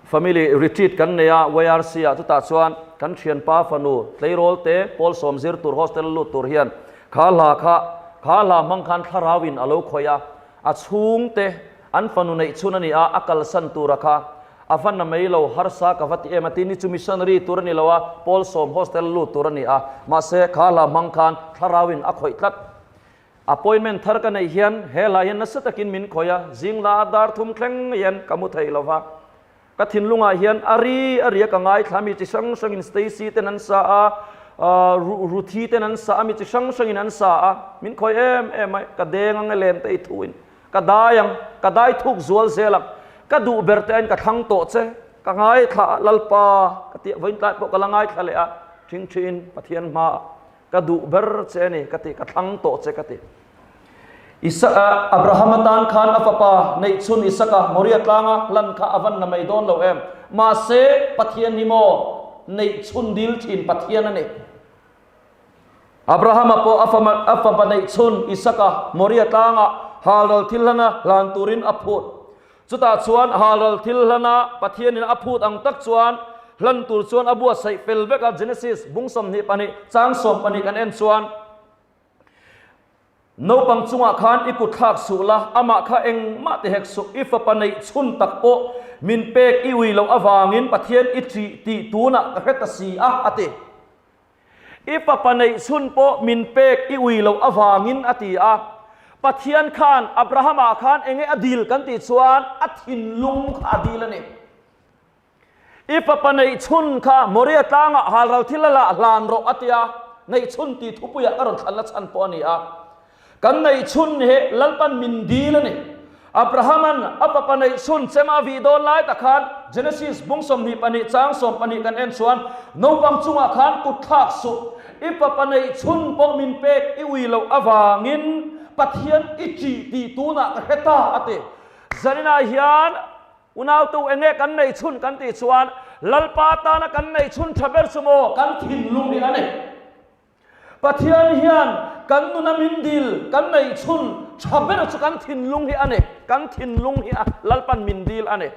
family retreat kan nei a YRC ah chutah chuan kan thianpa fanu tleirawl te pawl sawm zir tur hostel lut tur hian kha hla kha kha hla hmang khan thlarau in a lo khawih a, a chhungte An fanu neih chhun a ni a, a kalsan tura kha a va na mai lo, harsa ka va ti em a ti ni chu missionary tur a ni lo a, Paul sawm hostel lut tur a ni a, mahse kha hla hmang khan thlarauin a khawih tlat. Appointment thar ka neih hian he hla hian nasa takin min khawih a, zing la a dar thum thleng hian ka mu thei lo va, ka thinlungah hian a ri a ria ka ngaithla mi chi hrang hrangin Stacy ten an sa a, Ruthi ten an sa a, mi chi hrang hrangin an sa a, min khawih em em mai, ka deng ang e len te i thuin. Ka dai ang, ka dai thuk zual zel ang, ka duh ber te aiin ka thlang tawh che, ka ngaithla a, Lalpa ka ti a, vawiin tlai pawh ka la ngaithla leh a, ṭhingṭhiin Pathian hmaah ka duh ber che a ni ka ti, ka thlang tawh che ka ti. Isaka, Abraham atan khan a fapa neihchhun Isaka Moria tlanga hlan kha a van na mai dawn lo em? Mahse, Pathian hi maw neihchhun dil thin Pathian a ni. Abrahama pawh a fama a fapa neih chhun Isaka Moria tlangah halral thil hlana hlan turin a phut. Chutah chuan halral thil hlana Pathianin a phut ang tak chuan hlan tur chuan a buatsaih fel vek a, Genesis bung 22 chang 12 kan en chuan, Naupang chungah khan i kut thlak suh la, amah kha engmah ti hek suh, i fapa neih chhun tak pawh min pek i ui loh avangin Pathian i ṭih tih tunah ka hre ta si a, a ti. I fapa neih chhun pawh min pek i ui loh avangin a ti a. Pathian khan Abrahama khan enge a dil kan tih chuan a thinlung kha a dil a ni. I fapa neih chhun kha Moria tlangah halral thil a lah hlan rawh a ti a, neih chhun tih thupuiah ka rawn thlanna chhan pawh a ni a. Kan neih chhun hi Lalpan min dil a ni. Abrahaman a fapa neih chhun chema a vih dawn lai tak khan Genesis bung 22 chang 12 kan en chuan naupang chungah khan kut thlak suh, i fapa neih chhun pawh min pek i ui loh avangin Pathian i ṭih tih tunah ka hre ta a ti. Zaninah hian unautu enge kan neih chhun kan tih chuan Lalpa tana kan neih chhun ṭha ber chu maw kan thinlung hi a ni. Pathian hian kan nuna min dil, kan neih chhun tha ber chu kan thinlung hi a ni. Kan thinlung hi a Lalpan min dil a ni.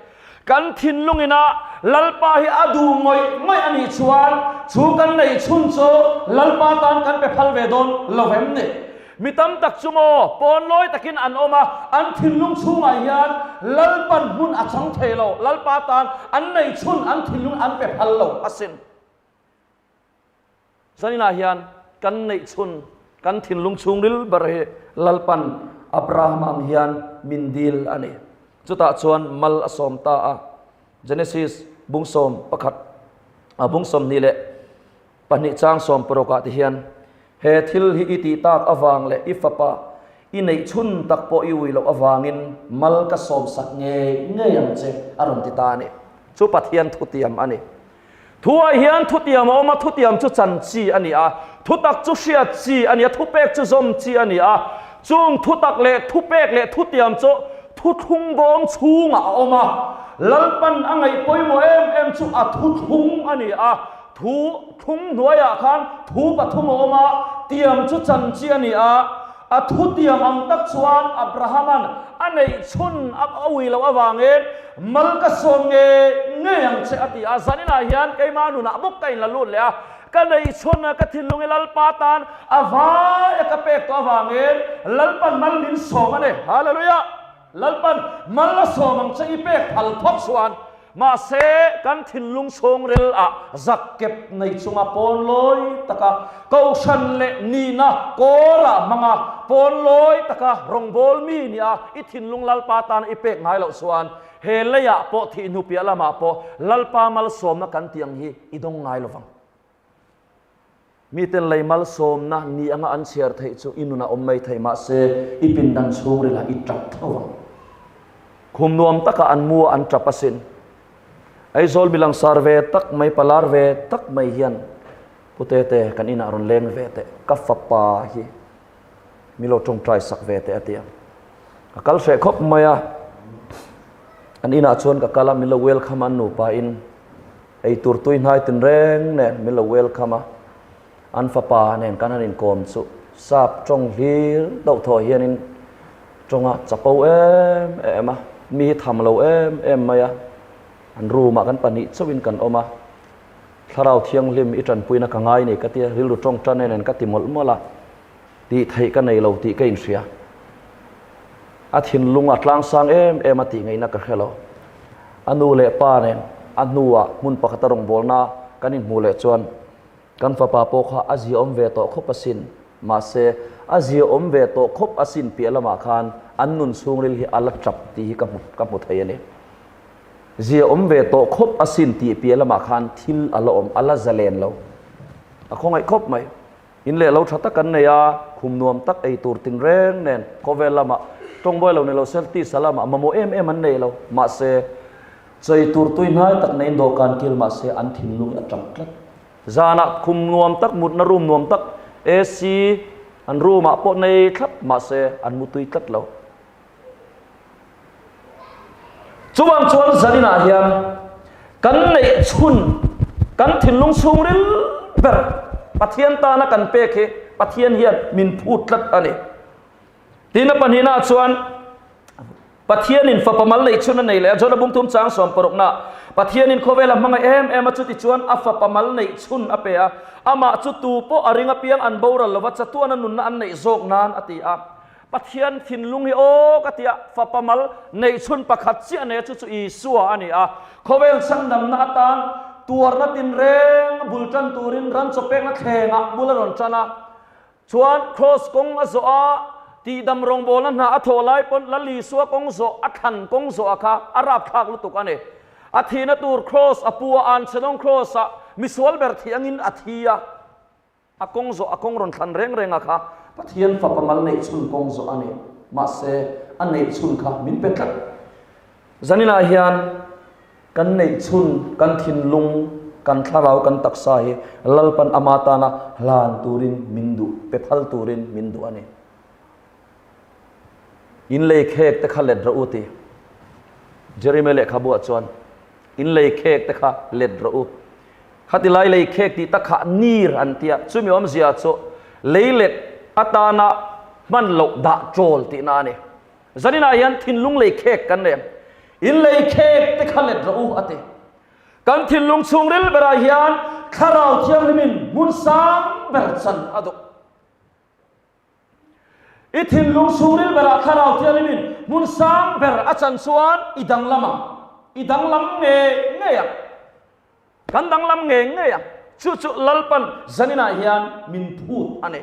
Kan thinlung ina Lalpa hi a duh ngawih ngawih a nih chuan chu kan neih chhun chu Lalpa tan kan pe phal ve dawn lo em ni? Mi tam tak chu maw pawn lawi takin an awm a, an thinlung chhungah hian Lalpan hmun a chang thei lo. Lalpa tan an neih chhun an thinlung an pe phal lo asin. Zaninah hian kan neih chhun, kan thinlung chhungril ber hi Lalpan Abraham ang hian min dil a ni. Chutah chuan mal a sawm ta a. Genesis bung sawm pakhat, a bung 22 chang sawm parukah ti hian, He thil hi i tih tak avang leh i fapa i neih chhun tak pawh i ui loh avangin mal ka sawm sak ngei ngei ang che, a rawn ti ta a ni. Chu Pathian thutiam a ni. Thuah hian thutiam a awm a, thutiam chu chan chi a ni a, thutak chu hriat chi a ni a, thupek chu zawm chi a ni a. Chung thutak leh thupek leh thutiam chu thuthlung bawm chhungah a awm a. Lalpan a ngaih pawimawh em em chu a thuthlung a ni a. Thu thlung hnuaiah khan thu pathum a awm a, tiam chu chan chi a ni a. A thutiam ang tak chuan Abrahama'n a neih chhun a ui loh avangin mal ka sawm ngei ngei ang che a ti a. Zaninah hian keimah nunah bawk ka inla lut leh a, ka neih chhun ka thinlung i Lalpa tan a vai a ka pek tawh avangin Lalpa'n mal min sawm a ni. Hallelujah! Lalpan mal a sawm ang che i pek phal phawt chuan mahse kan thinlung chhungril ah zak kep nei chunga pawn lawi taka kohhran leh nihna kawr ah hmanga pawn lawi taka rawngbâwl mi nia i thinlung Lalpa tana i pek ngai loh chuan he leiah pawh thih hnu piah lamah pawh Lalpa malsawmna kan tih ang hi i dawng ngai lovang. Miten lei malsawmna ni anga an chhiar theih chu i nunah awm mai thei mahse i pindan chhungrilah i tap tho ang. Khum nuam takah an mu a an tap asin. Aizawl mi langsar ve tak mai palar ve tak mai hian Pu Tete kan inah rawn leng ve teh ka fapa hi mi lo tawngtai sak ve teh a ti a. Ka kal hreh khawp mai a, an inah chuan ka kal a min lo welcome a an nupa in. Ei tur tui hnai tinreng nen min lo welcome a, an fapa nen kan han inkawm chu sap tawng hlir deuh thaw hianin tawnga chapo em em a, mi hi tham lo em em mai a, an room ah kan pahnih chauhin kan awm a, Thlarau Thianghlim i tanpuina ka ngai ni ka tia, rilru tawng tan nen ka ti mawlh mawlh a, tih theih ka nei lo tih ka inhria. A thinlung a tlangsang em em a tih ngaihna ka hre lo. A nu leh pa nen a hnuah hmun pakhata rawngbawlna kan inhmuh leh chuan kan fapa pawh kha a ziaawm ve tawh khawp asin. Mahse, a ziaawm ve tawh khawp asin piah lamah khan an nun chhungril hi a la tap tih hi ka hmu ka hmu thei a ni. Ziaawm ve tawh khawp asin tih piah lamah khan thil a la awm, a la zalen lo. A khawngaih khawp mai. In leh lo tha tak an nei a, khum nuam tak ei tur tinreng nen khawvel lamah tawngbuai lo ni lo sel tisa lamah mamawh em em an nei lo. Mahse, chei tur tui hnai tak neiin dawhkan kil mahse an thinlung hi a tap tlat. Zanah khum nuam tak mutna room nuam tak AC an room ah pawh nei thlap mahse an mu tui tlat lo. Chuvang chuan zaninah hian kan neih chhun, kan thinlung chhungril ber Pathian tana kan pek hi Pathian hian min phut tlat a ni. Tin a pahnihnaah chuan Pathianin fapa mal neih chhun a nei leh a, Jona bungthum chang sawm parukna Pathianin khawvela hmangaih em em a, chuti chuan a fapa mal neih chhun a pe a, amah chu tu pawh a ring apiang an boral lova chatuana nunna an neih zawk nan a ti a. Pathian thinlung hi aw ka ti a, fapa mal neih chhun pakhat chiah nei a chu chu Isua a ni a. Khawvel chhandamna atan tuarna tinreng bul tan turin ran chawpekna thlengah bul a rawn tan a. Chuan Kraws kawng a zawh a, tihdam rawngbawlna hna a thawh lai pawn Lal Isua kawng zawh a thlan kawng zawh a kha a rapthlak lutuk a ni. A thihna tur Kraws a pu a, Anchhedawng Kraws ah misual ber thih angin a thi a. A kawng zawh a kawng rawn thlan reng reng a kha Pathian fapa mal neih chhun kawng zawh a ni. Mahse, a neih chhun kha min pe tlat. Zaninah hian kan neih chhun, kan thinlung, kan thlarau, kan taksa hi Lalpan ama tana hlan turin min duh, pe phal turin min duh a ni. In lei khek te kha let rawh u ti. Jeremiah lehkhabu ah chuan in lei khek te kha let rawh u. Khati lai lei khek tih tak kha nir an tia, chumi awmzia chu lei let atana hman loh dah chawl tihna a ni. Zaninah hian thinlung lei khek kan nei. In lei khek te kha let rawh u a ti. Kan thinlung chhungril berah hian Thlarau Thianghlimin hmun sang ber chan a duh. I thinlung chhungril berah Thlarau Thianghlimin hmun sang ber a chan chuan i danglam ang. I danglam ngei ngei ang. Kan danglam ngei ngei ang. Chu chu Lalpan zaninah hian min phut a ni.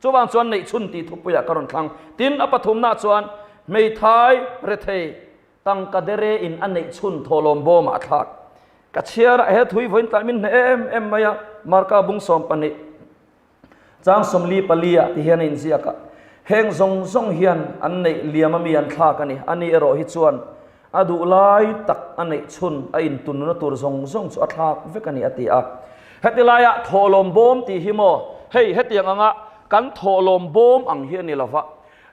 Chuvang chuan neihchhun tih thupuiah ka rawn thlang. Tin, a pathumnaah chuan hmeithai rethei tangka dere in a neihchhun thawhlawm bawmah a thlak. Ka chhiar a, he thui vawiin tlai min hneh em em mai a, Marka bung 12. Chang 44 ah ti hian a inziak a, Heng zawng zawng hian an neih liam ami an thlak a ni. Ani erawh hi chuan a duh lai tak a neih chhun a intunnuna tur zawng zawng chu a thlak vek a ni a ti a. Heti laiah thawhlawm bawm tih hi maw, hei hetiang anga kan thawhlawm bawm ang hi a ni lova,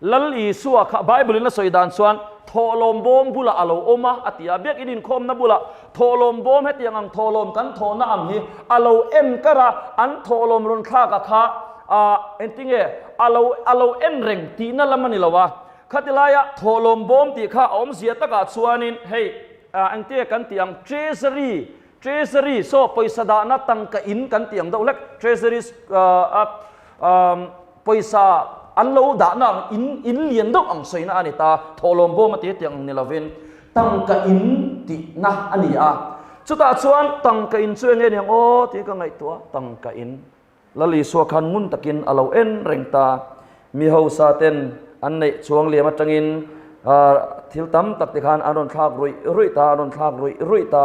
Lal Isua kha Bible in a sawi dan chuan thawhlawm bawm bulah a lo awm a, a ti a. Biakin inkhawmna bulah thawhlawm bawm hetiang ang thawhlawm kan thawhna ang hi a lo en kar a, an thawhlawm rawn thlak a kha ah engtinge a lo a lo en reng tihna lam a ni lo a. Khati laia thawhlawm bawm tih kha a awmzia takah chuanin hei ah engtinge kan tih ang treasury treasury saw pawisa dahna tangka in kan tih ang deuh hlek treasury ah ah pawisa. an lo dahna ang in in lian deuh ang sawina a ni ta, thawhlawm bawm a ti hetiang ang ni lovin tangka in tihna a ni a. Chutah chuan tangka in chu eng nge ni ang aw tih ka ngaihtuah a, tangka in Lal Isua khan ngun takin a lo en reng ta. Mi hausa ten an neih chuang liam atangin thil tam tak te khan an rawn thlak ruih ruih ta, an rawn thlak ruih ruih ta.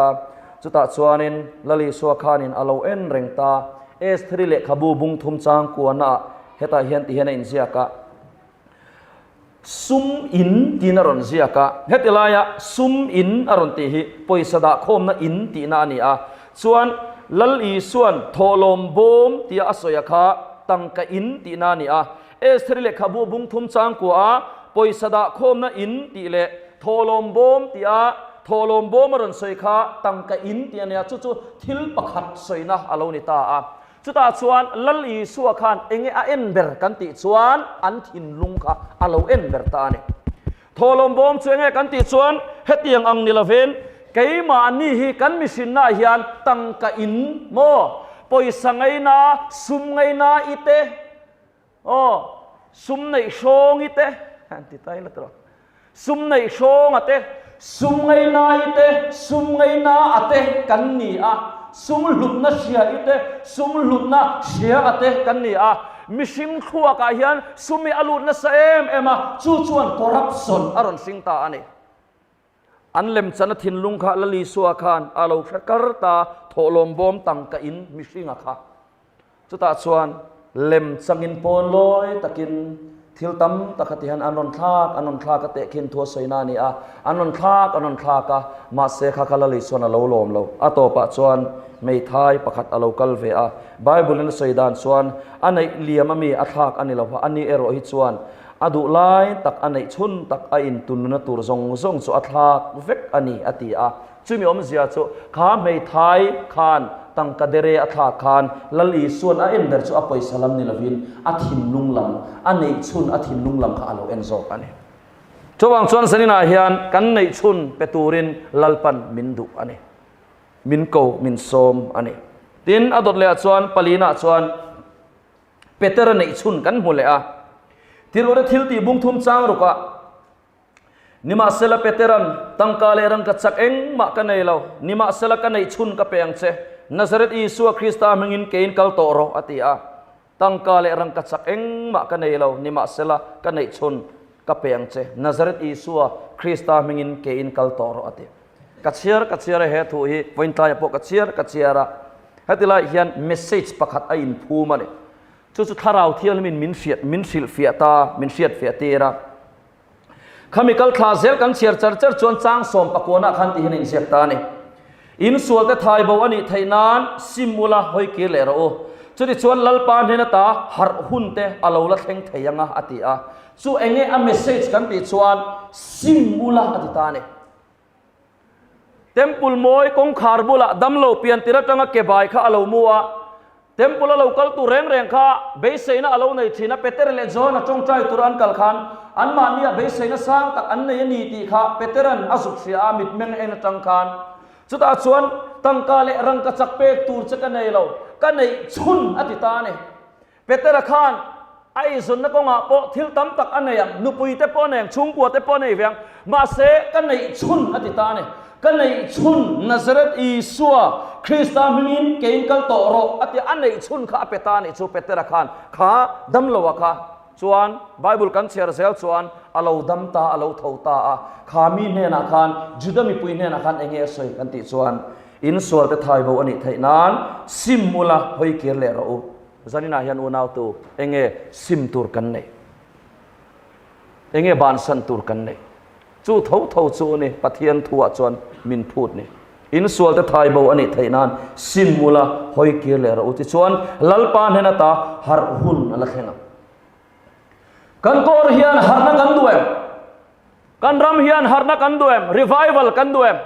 Chutah chuanin Lal Isua khanin a lo en reng ta. Estheri lehkhabu bung thum chang kuanaah hetah hian ti hian a inziak a. Sum in tiin a rawn ziak a, heti laia sum in a rawn tih hi pawisa dah khawmna in tihna a ni a. Chuan Lal Isua'n thawhlawm bawm tia a sawi a kha tangka in tihna a ni a. Estheri lehkhabu bung thum changkua a pawisa dah khawmna in tih leh thawhlawm bawm tia thawhlawm bawm a rawn sawi kha tangka in tih a ni a, chu chu thil pakhat sawina a lo ni ta a. Chutah chuan Lal Isua khan enge a en ber kan tih chuan an thinlung kha a lo en ber ta a ni. Thawhlawm bawm chu enge kan tih chuan hetiang ang ni lovin keimahni hi kan mihrinnaah hian tangka in maw, pawisa ngaina, sum ngaina i te, Aw, sum neih hrawngi te, an ti ta ila tawh. Sum neih hrawnga te, sum ngainai te, sum ngaina a te kan ni a. Sum hlutna hria i te, sum hlutna hria a te kan ni a. Mihring thluakah hian sum hi a lut nasa em em a, chu chuan corruption a rawn hring ta a ni. An lemchana thinlung kha Lal Isua khan a lo hre kar ta, thawhlawm bawm tangka in mihringa kha. Chutah chuan lem changin pawn lawi takin thil tam tak heti hian an rawn thlak, an rawn thlak a tehkhin thu a sawina a ni a, an rawn thlak, an rawn thlak a, mahse kha kha Lal Isua'n a lo lawm lo. A tawpah chuan hmeithai pakhat a lo kal ve a, Bible-in a sawi dan chuan a neih liam ami a thlak a ni lo va, ani erawh hi chuan A duh lai tak a neih chhun tak a intunna tur zawng zawng chu a thlak vek a ni, a ti a. Chumi awmzia chu kha hmeithai khan tangka dere a thlak khan Lal Isua'n a en ber chu a pawisa lam ni lovin a thinlung lam, a neih chhun a thinlung lam kha a lo en zawk a ni. Chuvang chuan zaninah hian kan neih chhun pe turin Lalpan min duh a ni. Min ko, min sawm a ni. Tin, a dawt lehah chuan palinah chuan. Petera neih chhun kan hmu leh a. Tirhura thil tih bung thum chang ruk ah, Nimahsela Peteran, Tangka leh rangka chak engmah ka nei lo, nimahsela ka neih chhun ka pe ang che, Nazareth Isua Krista hmingin keiin kal tawh rawh, a ti a. Tangka leh rangka chak engmah ka nei lo, nimahsela ka neih chhun ka pe ang che, Nazareth Isua Krista hmingin keiin kal tawh rawh, a ti. Ka chhiar ka chhiar a he thu hi vawiin pawh ka chhiar ka chhiar a, heti lai hian message pakhat a inphum a ni. Chu chu Thlarau Thianghlimin min hriat min hrilhfiah ta, min hriatfiah tir a. Khami kal thla zel kan chhiar char char chuan chang sawm pakuanah khan ti hian a inziak ta a ni. In sualte thai bo a nih theih nan sim ula hawi kir leh rawh u. Chutichuan Lalpa hnen ata harh hun te a lo la thleng thei ang a, a ti a. Chu enge a message kan tih chuan sim ula a ti ta a ni. Temple mawi kawngkhar bulah damlo pian tir atanga ke bai kha a lo mu a, Temple a lo kal tur reng reng kha beiseina a lo nei thin a, Peter leh John a tawngtai tura an kal khan anmahnia beiseina sang tak an nei a ni tih kha Peteran a zuk hria a, mitmeng en atang khan. Chutah chuan tangka leh rangka chak pek tur che ka nei lo, ka neih chhun a ti ta a ni. Petera khan a eizawnna kawngah pawh thil tam tak a nei ang, nupui te pawh a nei ang, chhungkua te pawh a nei ve ang, mahse ka neih chhun a ti ta a ni. Ka neih chhun Nazareth Isua Krista hmingin keiin kal tawh rawh a ti a, a neih chhun kha a pe ta a nih chu Petera khan kha damloa kha chuan Bible kan chhiar zel chuan a lo dam ta, a lo tho ta a, kha mi hnenah khan Juda mipui hnenah khan enge a sawi kan tih chuan insual te thai bo a nih theih nan sim ula hawi kir leh rawh u. Zaninah hian unautu enge sim tur kan nei? Enge bansan tur kan nei? Chu tho tho chu a ni, Pathian thuah chuan min phut ni. Insualte thai bo a nih theih nan sim ula hawi kir leh rawh u. Tichuan Lalpa hnen ata harh hun a la thleng ang. Kan kawr hian harhna kan duh em? Kan ram hian harhna kan duh em? Revival kan duh em?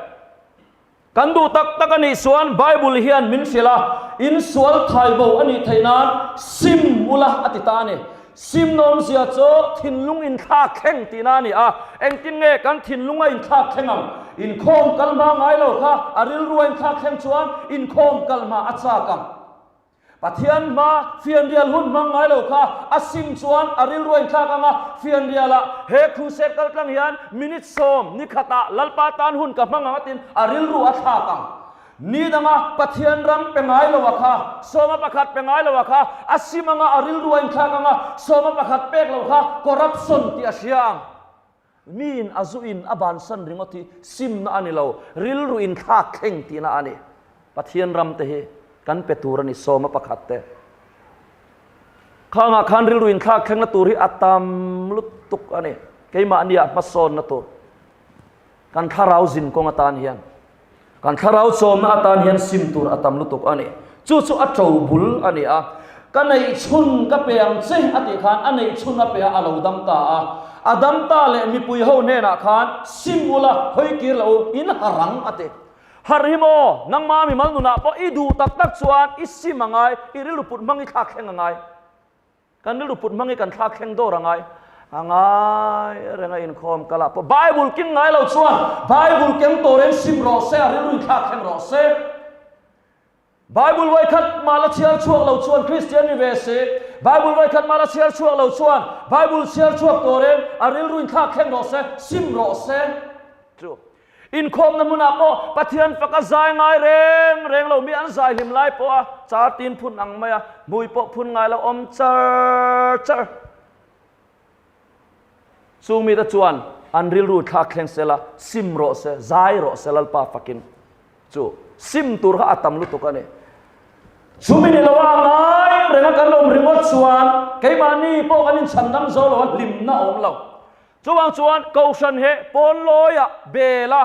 Kan duh tak tak a nih chuan Bible hian min hrilh a, in sual thai bo a nih theih nan sim ula a ti ta a ni. Sim nawmzia chu thinlung inthlak thleng tihna a ni a, engtin nge kan thinlung a inthlak thleng ang? Inkhawm kal hma ngai lo kha a rilru a inthlak thleng chuan inkhawm kal hma a chak ang. Pathian hma fianrial hun hmang ngai lo kha a sim chuan a rilru a inthlak ang a, fianrialah he crusade kal tlang hian minute sawm ni khatah Lalpa tan hun ka hmang ang a tiin a rilru a thlak ang. Ni danga Pathian ram pe ngai lo a kha, sawma pakhat pe ngai lo a kha a sim anga a rilru a inthlak ang a, sawma pakhat pek lo kha corruption tih a hria ang. Miin a zu in a bansan ringawt hi simna a ni lo, rilru in thlak thleng tihna a ni. Pathian ram te hi kan pe tur a ni, sawma pakhat te. Khangah khan rilru in thlak thlengna tur hi a tam lutuk a ni. Keimahni ah hmasawnna tur, kan thlarau zin kawng atan hian, kan thlarau chawmna atan hian sim tur a tam lutuk a ni. Chu chu a to bul a ni a. Ka neih chhun ka pe ang che a tih khan a neih chhun a pe a, a lo dam ta a. A dam ta leh mipui ho hnenah khan sim ula, hawi kir lo u, in harang a ti. Harh hi maw, nangma mimal nunah pawh i duh tak tak chuan i sim a ngai, i rilru put hmang i thlak thleng a ngai. Kan rilru put hmang hi kan thlak thleng dawr a ngai. A ngai reng a inkhawm kal ah pawh Bible keng ngai lo chuan Bible keng tawh reng sim rawh se, a rilru in thlak thleng rawh se. Bible vawikhat mah la chhiar chhuak lo chuan Kristian ni ve se, Bible vawikhat mah la chhiar chhuak lo chuan Bible chhiar chhuak tawh reng a rilru in thlak thleng rawh se, sim rawh se. Chu Inkhawmna hmunah pawh Pathian fak a zai ngai reng reng lo mi an zai hlim lai pawh a char tin phun ang mai a, hmui pawh phun ngai lo awm char char. Chung mite chuan an rilru thlak thleng se la, sim rawh se, zai rawh se Lalpa fakin. Chu sim tur kha a tam lutuk a ni. Chumi ni loa ngai renga kan awm ringawt chuan keimahni pawh kan inchhandam zo lo a, hlimna a awm lo. Chuvang chuan Kohhran he pawnlawiah bel a,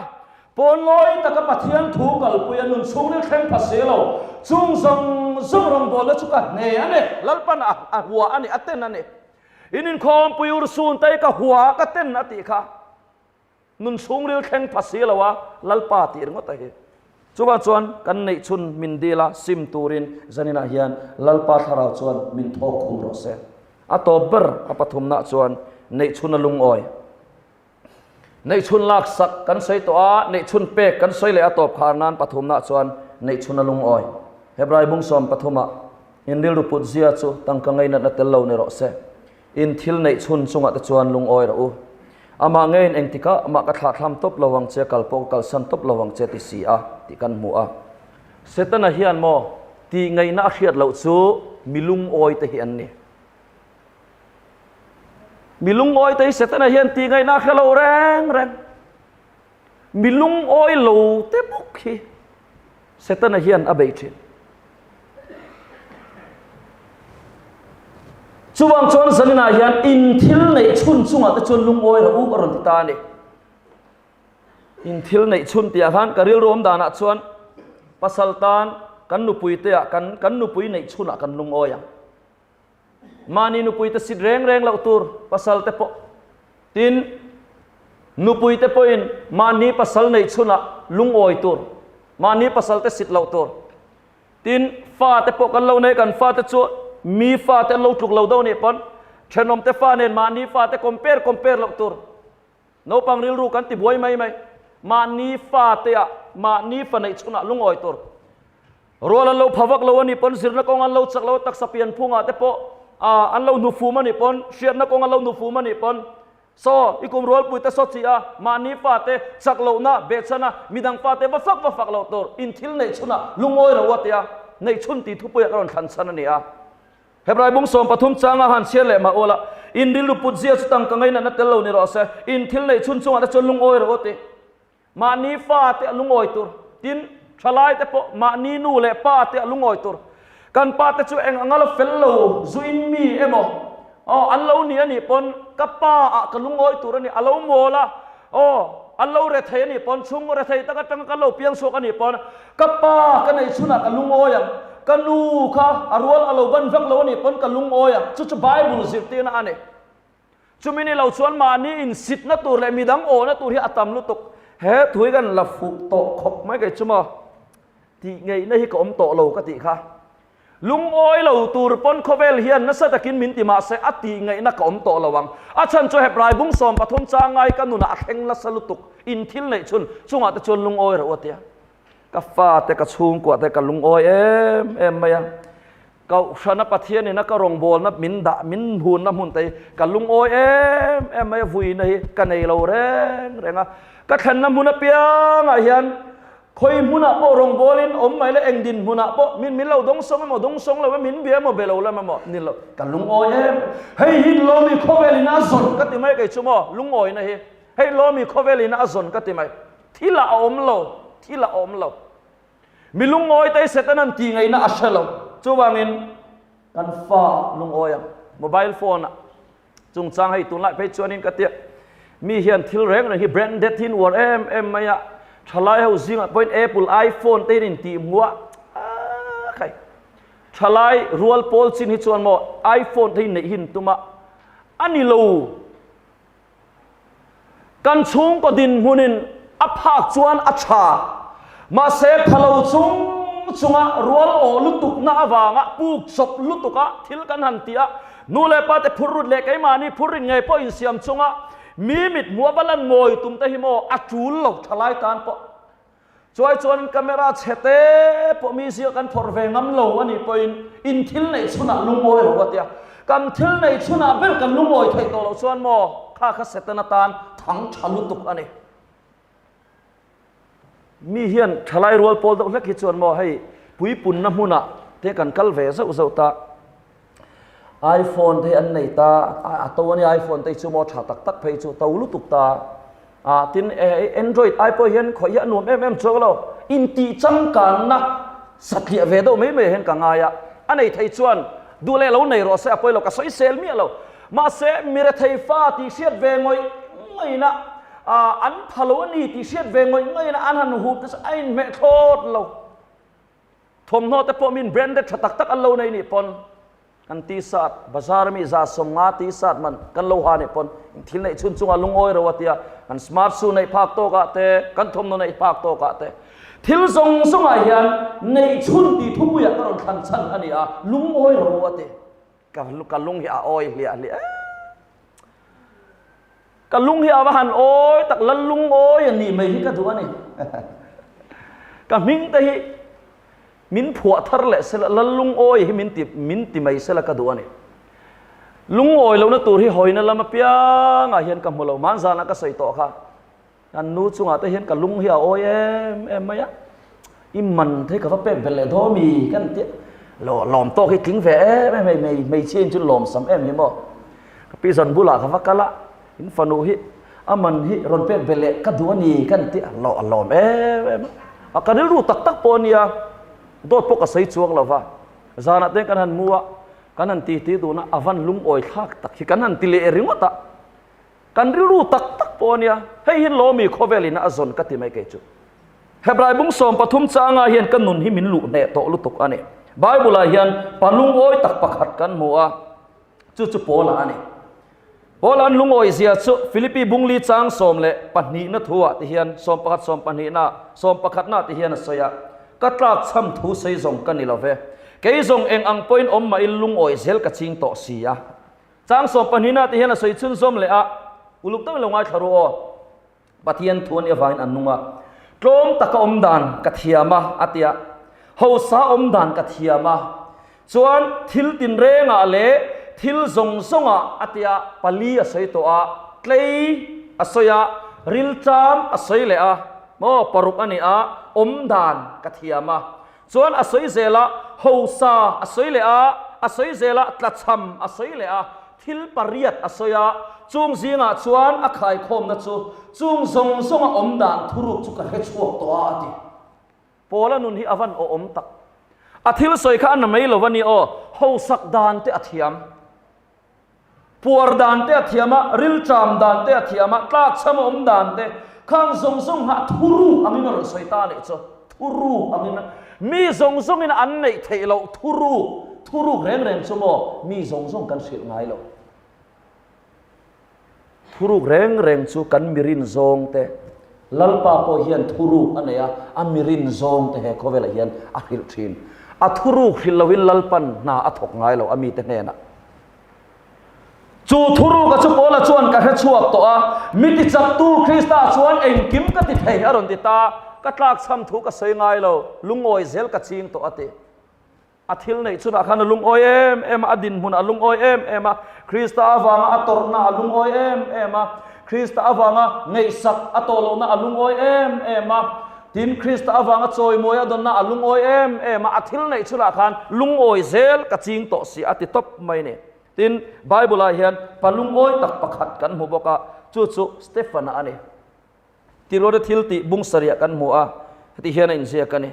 pawnlawi taka Pathian thu kalpui a nun chhungril thleng pha si lo, chung zawng zawng rawngbawlna chu ka hne a ni, Lalpan a hua a ni, a ten a ni. In inkhawmpui urhsun te hi ka hua, ka ten a tih kha nun chhungril thleng pha si lo a, Lalpa tih ringawt a hi. Chuvang chuan kan neih chhun min dil a, sim turin zaninah hian Lalpa thlarau chuan min thawk khum rawh se. A tawp ber a pathumnah chuan neih chhun a lungawi. Neih chhun lak sak kan sawi tawh a, neih chhun pek kan sawi leh a tawp khar nan pathumnah chuan neih chhun a lungawi. Hebrai bung sawm pathumah in rilru put zia chu tangka ngainatna tel lo ni rawh se. In thil neih chhun chungah te chuan lungawi rawh u. Amah ngeiin engtikah mah ka thlahthlam tawp lo ang che, kal pawh ka kalsan tawp lo ang che ti si a, tih kan hmu a. Setana hian maw tih ngaihna a hriat loh chu mi lungawi te hi an ni. Mi lungawi te hi Setana hian tih ngaihna a hre lo reng reng. Mi lungawi lo te bawk hi Setana hian a bei thin. Chuvang chuan zaninah hian in thil neih chhun chungah te chuan lungawi rawh u a rawn ti ta a ni. In thil neih chhun tihah khan ka rilru awm danah chuan pasal tan kan nupui te ah kan kan nupui neih chhunah kan lungawi ang. Mahni nupui te sit reng reng loh tur pasal te pawh tin nupui te pawhin mahni pasal neih chhunah lungawi tur mahni pasal te sit loh tur tin fa te pawh kan lo nei kan fa te chu mi fa te an lo tluk lo deuh anih pawn thenawm te fa nen mahni fa te compare compare loh tur naupang rilru kan ti buai mai mai mahni fa te ah mahni fa neih chhunah lungawi tur Rual an lo pha vak lo a nih pawn zirna kawng an lo chak lo a, taksa pian phungah te pawh ah an lo hnufum a nih pawn, hriatna kawng an lo hnufum a nih pawn, saw i kum rualpui te saw chi a, mahni fate chak lohna behchhan a, midang fate va fak va fak loh tur in thil neih chhunah lungawi lo a tia neih chhun tih thupuiah ka rawn thlan chhan a ni a. Hebrai bung 13 changa han chhiar leh mah ula, in rilru put zia chu tangka ngainatna tel lo ni rawh se, in thil neih chhun chungah te chuan lungawi rawh u ti. Mahni fa te a lungawi tur, tin, thalai te pawh mahni nu leh pa te a lungawi tur. Kan pa te chu eng anga la fel lo zuin mi emaw, aw, an lo ni a nih pawn ka pa ah ka lungawi tur a ni, a lo mawl a, aw, an lo rethei a nih pawn chhung rethei tak atanga kan lo piang chhuak a nih pawn ka pa ka nei chhunah ka lungawi ang, ka nu kha a rual a lo ban vak lo a nih pawn ka lungawi ang, chu chu Bible zirtirna a ni. Chumi ni lo chuan mahni insitna tur leh midang awhna tur hi a tam lutuk. He thu hi kan la fuh tawh khawp mai kei chu maw? Tih ngeihna hi ka awm tawh lo ka tih kha. Lungawi lo tur pawn khawvel hian nasa takin min ti mahse a tih ngeihna ka awm tawh lo ang. A chhan chu Hebrai bung 13 changai ka nunah a thleng nasa lutuk. In thil neih chhun chungah te chuan lungawi rawh u a tia. Ka fate ka chhungkuah te ka lungawi em em mai a. Kohhrana Pathianin a ka rawngbawlna min dah, min hunna hmun te hi ka lungawi em em mai a, vuina hi ka nei lo reng reng a. Ka thlenna hmun apiangah hian khawi hmunah pawh rawngbawlin awm mai la, eng dinhmunah pawh min min lo dawngsawng emaw dawngsawng lo emaw, min bia emaw be lo lam emaw ni lo, ka lungawi em em. Hei hi Lawmi khawvelin a zawn ka ti mai kei chu maw, lungawina hi hei Lawmi khawvelin a zawn ka ti mai. Thil ah a awm lo, thil ah a awm lo. Mi lungawi te Setanan tih ngaihna a hre lo. Chuvangin kan fa lungawi ang. Mobile phone ah chungchang hei tunlai phei chuanin ka tia mi hian thil reng reng hi branded hi an uar em em mai a. Thalai ho zingah pawhin Apple iPhone te hian intih hmuh a khai. Thalai rual pawl chin hi chuan maw iPhone te hi neih hi an tum a, a ni lo. Kan chhungkaw dinhmunin a phak chuan a tha, mahse phalo chung chunga rual aw lutukna avanga puk chawp lutuka thil kan han ti a, nu leh pa te phur rut leh keimahni phur rin ngei pawh insiam chunga mi mit hmuh a va lan ngawi tum te hi maw a tul lo thalai tan pawh. Chuai chuan camera chhe te pawh mi zia kan phawrh ve ngam lo a nih pawhin in thil neih chhunah lungawi rawh a tia. Kan thil neih chhunah ber kan lungawi theih tawh loh chuan maw kha kha Satan atan thang tha lutuk a ni. Mi hian thalai rual pawl deuh hlek hi chuan maw hei puipunna hmunah te kan kal ve zauh zauh ta. iPhone te hi an nei ta, a to a nia iPhone te hi chu maw tha tak tak phei chu to lutuk ta. Ah tin Android ai pawh hian khawih hi a nuam em em chuang lo. Intih changkanna satliah ve deuh mai mai hian ka ngai a. A nei thei chuan duh leh lo nei rawh se a pawi lo ka sawi sel miah lo. Mahse mi rethei fa tih hriat ve ngawih ngawihna ah an pha lo a ni tih hriat ve ngawih ngawihna an han hup te chu a inhmeh thlawt lo. Thawmhnaw te pawh min branded tha tak tak an lo nei nih pawn kan t-shirt bazar ami za 50 t-shirt man kan lo ha nih pawn thil neih chhun chunga lungawi ro a tia kan smart shoe neih phak tawk ah te kan thawmhnaw neih phak tawk ah te thil zawng zawng ah hian neih chhun tih thupui ah ka rawn thlan chhan a ni a lungawi ro a ti ka ka lung hi a awi hliah hliah Ka lung hi a va han awi tak, lal lungawi a nih mai hi ka duh a ni. Ka hming te hi min phuah thar leh sela, lal lungawi hi min ti min ti mai sela ka duh a ni. Lungawi lohna tur hi hawina lam apiangah hian ka hmu lo, hmanzanah ka sawi tawh kha. Kan nu chungah te hian ka lung hi a awi em em mai a, i man te hi ka va pek belh leh dawn mi kan ti a, lo lawm tawk hi tling ve em em hei hmei hmeichhia in chu lawm sam em hi maw. Ka pi zan bulah ka va kal a, in fanu hi a man hi rawn pek belh leh ka duh a ni kan ti a, lo a lawm em em a, ka rilru tak tak pawh a nia, dawt pawh ka sawi chuang lo va, zanah te kan han mu a, kan han ti ti dun a, a van lungawi thlak tak hi kan han ti leh ringawt a. Kan rilru tak tak pawh a nia, hei hi Lawmi khawvelin a zawn ka ti mai kei chu. Hebrai bung 13 changah hian ka nun hi min luh hneh tawh lutuk a ni. Bible-ah hian pa lungawi tak pakhat kan hmu a, chu chu Paula a ni. Paula an lungawi zia chu Philippi bung li chang 12na thuah ti hian, 11 12na, 11na ti hian a sawi a, Ka tlak chham thu sawi zawng ka ni lo ve, kei zawng eng ang pawhin awm mah in lungawi zel ka ching tawh si a. Chang 12 ah ti hian a sawi chhunzawm leh a, uluk deuhin lo ngaithla ru aw. Pathian thu a nih avangin an nung a, tlawm taka awm dan ka thiam a, a ti a, hausa awm dan ka thiam a, chuan thil tinrengah leh thil zawng zawngah a ti a, pali a sawi tawh a, tlei a sawi a, rilṭam a sawi leh a, maw paruk a ni a, awm dan ka thiam a. Chuan a sawi zel a, hausa a sawi leh a, a sawi zel a, tlachham a sawi leh a, thil pariat a sawi a, chung zingah chuan a khaikhawmna chu chung zawng zawnga awm dan thuruk chu ka hre chhuak tawh a, a ti. Paula nun hi a van awhawm tak. A thil sawi kha a na mai lo a ni aw, hausak dan te a thiam. Puar dan te a thiam a, rilṭam dan te a thiam a, tlakchham a awm dan te, khang zawng zawng kha thuruk angin a rawn sawi ta leh chu. Thuruk angin mi zawng zawngin an neih theih loh thuruk, thuruk reng reng chu maw mi zawng zawng kan hrilh ngai lo. Thuruk reng reng chu kan mirin zawng te, Lalpa pawh hian thuruk a nei a, a mirin zawng te he khawvelah hian a hrilh thin. A thuruk hrilh loin Lalpan hna a thawk ngai lo a mite hnenah. Chu thuruka chu Paula chuan ka hre chhuak tawh a, mi tichaktu Krista chuan engkim ka ti thei a rawn ti ta, ka tlakchham thu ka sawi ngai lo, lungawi zel ka ching tawh a ti. A thil neih chunah khan a lungawi em em a, a dinhmunah a lungawi em em a, Krista avanga a tawrhna a lungawi em em a, Krista avanga ngaihsak a tawh lohna a lungawi em em a, tin Krista avanga chawimawi a dawnna a lungawi em em a, a thil neih chunah khan lungawi zel ka ching tawh si a ti tawp mai a ni. Tin, Bible-ah hian pa lungawi tak pakhat kan hmu bawk a, chu chu Stefan-a a ni. Tiruata thil tih bung sarih kan hmu a, heti hian a inziak a ni.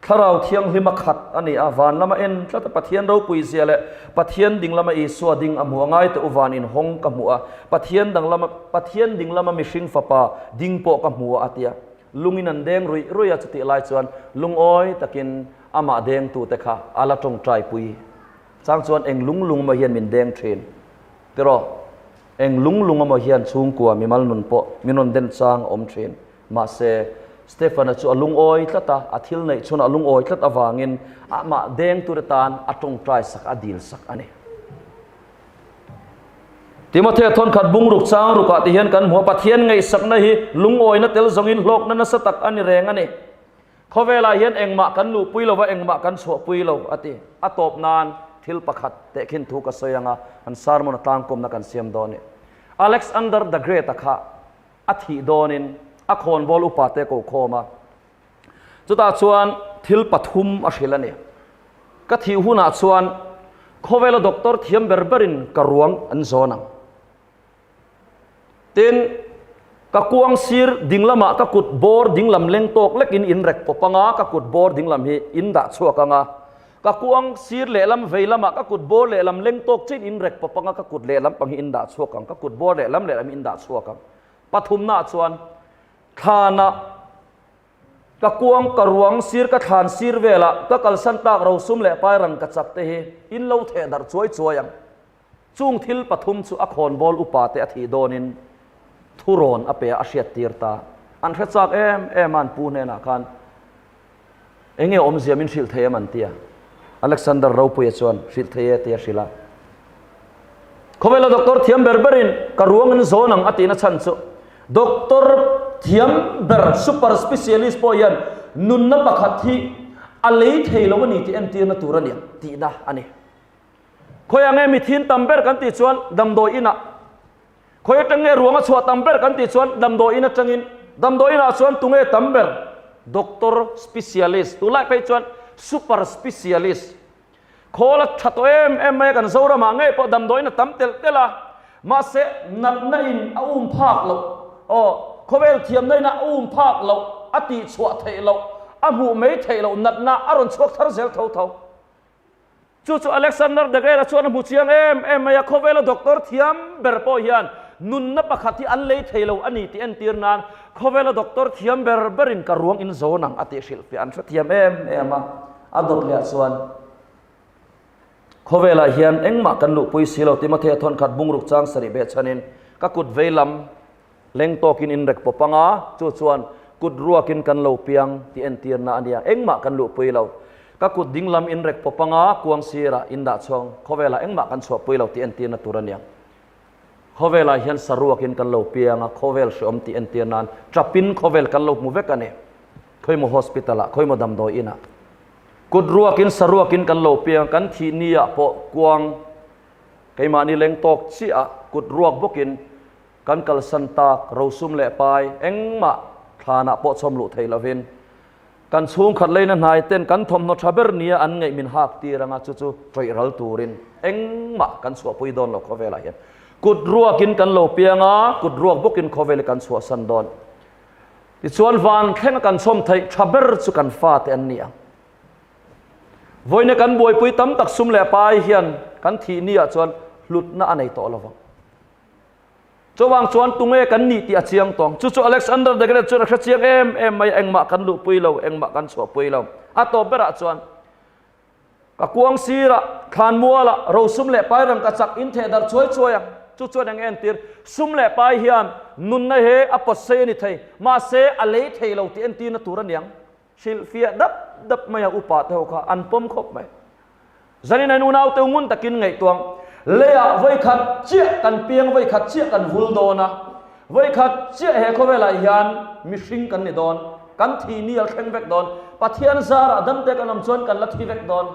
Thlarau Thianghlima khat a ni a, van lama en tlat a, Pathian ropui zia leh Pathian ding lama Isua ding a hmu a, ngai teh u van inhawng ka hmu a, Pathian dang lama Pathian ding lama mihring fapa ding pawh ka hmu a, a ti a. Lungin an deng ruih ruih a, chutih lai chuan lungawi takin amah dengtute kha a la tawngtai pui. Chang chuan eng lung lung maw hian min deng thin. Tiraw? Eng lung lung emaw hian chhungkua mimal nun pawh min rawn den chang a awm thin. Mahse, Stefan-a chu a lungawi tlat a, a thil neih chhunah a lungawi tlat avangin amah deng tur atan a tawngtai sak, a dil sak a ni. Timothea thawnkhat bungruk chang rukah ti hian kan hmu a, Pathian ngaihsakna hi lungawina tel zawngin hlawkna nasa tak a ni reng a ni. Khawvelah hian engmah kan luhpui lo va, engmah kan chhuahpui lo, a ti. A tawp nan thil pakhat tehkhin thu ka sawi ang a, an sermon a tlangkawmna kan siam dawn i. Alexander the Great-a kha a thih dawnin a khawnbawl upate a kokhawm a, chutah chuan thil pathum a hrilh a ni. Ka thih hunah chuan khawvela doctor thiam ber berin ka ruang an zawn ang. Tin, ka kuang sir dinglamah ka kut bawr dinglam leng tawk lekin in rek pawp anga, ka kut bawr dinglam hi in dah chhuak anga, ka kuang sir lehlam vei lamah ka kut bawr lehlam leng tawk chin in rek pawp anga, ka kut lehlam pang hi in dah chhuak ang, ka kut bawr lehlam lehlam hi in dah chhuak ang. Pathumnaah chuan thlanah ka kuang ka ruang sir ka thlan sir velah ka kalsan tak rosum leh pairang ka chak te hi in lo theh darh chuai chuai ang. Chung thil pathum chu a khawnbawl upa te a thih dawnin thurawn a pe a, a hriattir ta. An hre chak em em a, an pu hnenah khan eng nge awmzia min hrilh thei em an ti a. Alexander Ropuia chuan hrilh thei e tih a hrilh a. Khawvela doctor thiam ber berin ka ruangin zawn ang a tihna chhan chu doctor thiam ber super specialist pawh hian nunna pakhat hi a lei thei lo a ni tih entirna tur a ni ang tihna a ni. Khawi ang nge mithin tam ber kan tih chuan damdawi inah, khawi atang nge ruang a chhuah tam ber kan tih chuan damdawi in atangin, damdawi inah chuan tunge tam ber? Doctor specialist, tunlai phei chuan super specialist. Khawl a tha tawh em em mai a, kan Zoramah ngei pawh damdawi in a tam telh telh a, mahse natna in a um phak loh, aw khawvel thiamna in a um phak loh, a tihchhuah theih loh, a hmuh mai theih loh natna a rawn chhuak thar zel tho tho. Chu chu Alexander the Great-a chuan a hmu chiang em em mai a, khawvela doctor thiam ber pawh hian nunna pakhat hi an lei thei lo a ni tih entir nan khawvela doctor thiam ber berin ka ruang in zawn ang a tih hrilhfiah an hrethiam em em a. A dawt leh chuan khawvelah hian engmah kan luhpui si lo Timothea thawnkhat bungruk chang sarih behchhanin ka kut veilam Leng tawkin in rek pawp anga, chu chuan kut ruakin kan lo piang tih entirna a nia, engmah kan luhpui lo. Ka kut dinglam in rek pawp anga, kuang sirah in dah chhuang, khawvelah engmah kan chhuahpui lo tih entirna tur a nia. Khawvelah hian saruakin kan lo piang a, khawvel hreawm tih entir nan tapin khawvel kan lo hmu vek a ni. Khawimaw hospital ah, khawimaw damdawi inah. Kut ruakin saruakin kan lo piang, kan thih ni ah pawh kuang keimahni leng tawk chiah ah kut ruak bawkin Kan kalsan tak rosum leh pai engmah thlanah pawh chhawm luh thei lovin kan chhungkhat leina hnai ten kan thawmhnaw tha ber nia an ngaih min hak tir anga chu chu ṭawih ral turin engmah kan chhuahpui dawn lo khawvelah hian kut ruakin kan lo piang a, kut ruak bawkin khawvel hi kan chhuahsan dawn. Tichuan van thlenga kan chhawm theih tha ber chu kan fate an ni ang. Vawiina kan buaipui tam tak sum leh pai hian kan thih niah chuan hlutna a nei tawh lovang. Chuvang chuan tunge kan nih tih a chiang tawng. Chu chu Alexander the Great chuan a hre chiang em em mai a, engmah kan luhpui lo, engmah kan chhuahpui lo. A tawp berah chuan ka kuang sirah, thlanmualah, rosum leh pai rang ka chak in theh darh chuai chuai a. Chu chuan eng entir? Sum leh pai hian nunna he a pawt sei a ni thei, mahse a lei thei lo tih entirna tur a niang. Hrilhfiah dap dap mai a upa te ho kha an pawm khawp mai. Zanin an unau te ngun takin ngaihtuang leiah vawikhat chiah kan piang vawikhat chiah kan vul dawn a, vawikhat chiah he khawvelah hian mihring kan ni dawn, kan thi ni al thleng vek dawn, Pathian zarah damte kan awm chuan kan la thi vek dawn.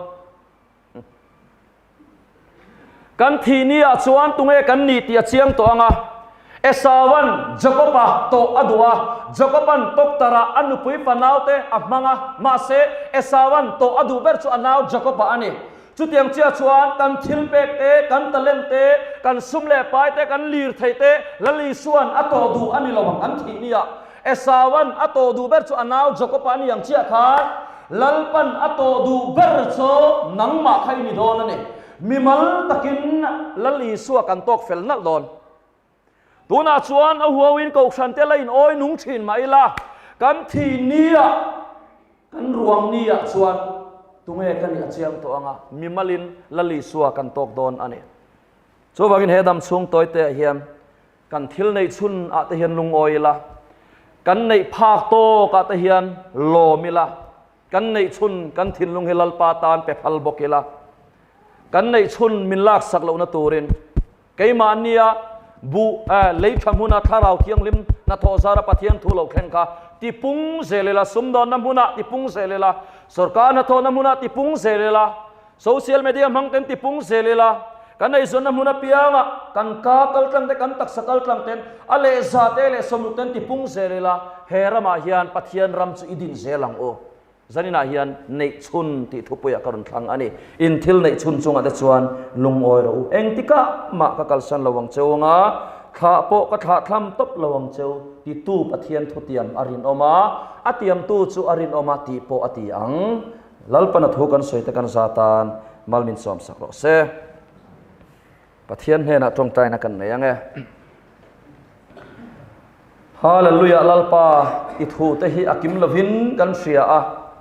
Kan thih ni ah chuan tunge kan nih tih a chiang tawh ang a. Esauan Jakoba tawh a duh a, Jakoban tawktarah a nupui fanaute a hmang a, mahse Esauan tawh a duh ber chu a nau Jakoba a ni. Chutiang chiah chuan kan thil pek te, kan talent te, kan sum leh pai te, kan lirthei te Lal Isuan a tawh duh a ni lo ang an thih ni ah. Esauan a tawh duh ber chu a nau Jakoba a ni ang chiah khan Lalpan a tawh duh ber chu nangmah kha i ni dawn a ni. Mimal takin Lal Isua kan tawk fel nalh dawn. Tunah chuan a huauin kohhran te la in awi nung thin mah ila, kan thi nia, kan ruang nia chuan tunge ka nih a chiang tawh ang a, mimalin Lal Isua kan tawk dawn a ni. Chuvangin he dam chhung tawi te ah hian kan thil neih chhun ah te hian lungawi ila, kan neih phak tawk ah te hian lawm ila, Kan neih chhun kan thinlung hi Lalpa tan pe phal bawk ila, kan neih chhun min laksak lohna turin keimahnia buh lei tha hmuna Thlarau Thianghlim hnathawh zara Pathian thu lo thleng kha tipung zel ila, sumdawnna hmunah tipung zel ila, sorkar hnathawhna hmunah tipung zel ila, social media hmang ten tipung zel ila, kan eizawnna hmun apianga kan ka kal tlang te, kan taksa kal tlang ten a lehza te leh sawmruk ten tipung zel ila, he ramah hian Pathian ram chu i din zel ang u. Zaninah hian neih chhun tih thupuiah ka rawn thlang a ni. In thil neih chhun chungah te chuan lungawi rawh u. Engtikah mah ka kalsan lo ang cheu anga, thlah pawh ka thlah thlam tawp lo ang cheu titu Pathian thutiam a rinawm a, a tiamtu chu a rinawm a tih pawh a ti ang. Lalpana thu kan sawi te kan za tan mal min sawm sak rawh se. Pathian hnenah tawngtaina kan nei ang e. Hallelujah Lalpa i thu te hi a kim lovin kan hria a,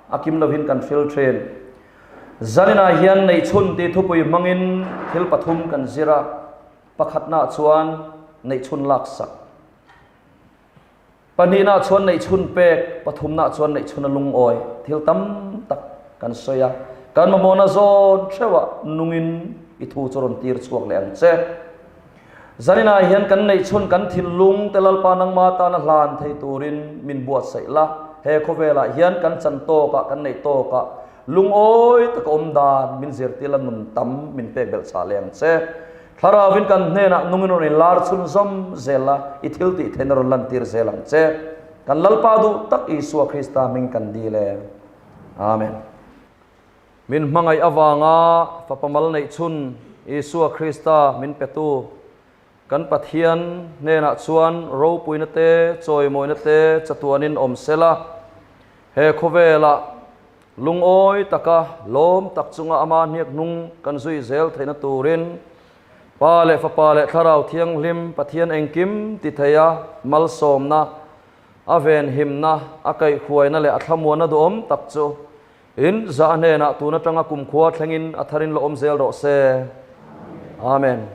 a kim lovin kan hril thin. Zaninah hian neihchhun tih thupui hmangin thil pathum kan zir a, pakhatnaah chuan neihchhun laksak. Pahnihna chuan neihchhun pek, pathumna chuan neihchhun a lungawi thil tam tak kan sawi a, kan mamawhna zawn theuhah nungin i thu chu rawn tir chhuak leh ang che. Zaninah hian kan neihchhun kan thinlung te Lalpa nangma tana hlan thei turin min buatsaih la, he khawvelah hian kan chan tawkah kan neih tawkah lungawi taka awm dan min zirtir la nun tam min pek belh chah leh ang che. Thlarauvin kan hnenah nungin rawn inlar chhunzawm zel a, i thil tih theihna rawn lantir zel ang che. Kan Lalpa duh tak Isua Krista hming kan dil e. Amen. Min hmangaih avanga Fapa mal neih chhun Isua Krista min petu kan Pathian hnenah chuan ropuina te, chawimawina te chatuanin awm sela, he khawvelah Lungawi taka lawm tak chunga ama hniak hnung kan zui zel theihna turin Pa leh Fapa leh Thlarau Thianghlim Pathian engkim ti theia malsawmna, a venhimna, a kaihhuaina leh a thlamuanna duhawm tak chu in zah hnenah tun atanga kumkhua thlengin a tharin la awm zel rawh se. Amen.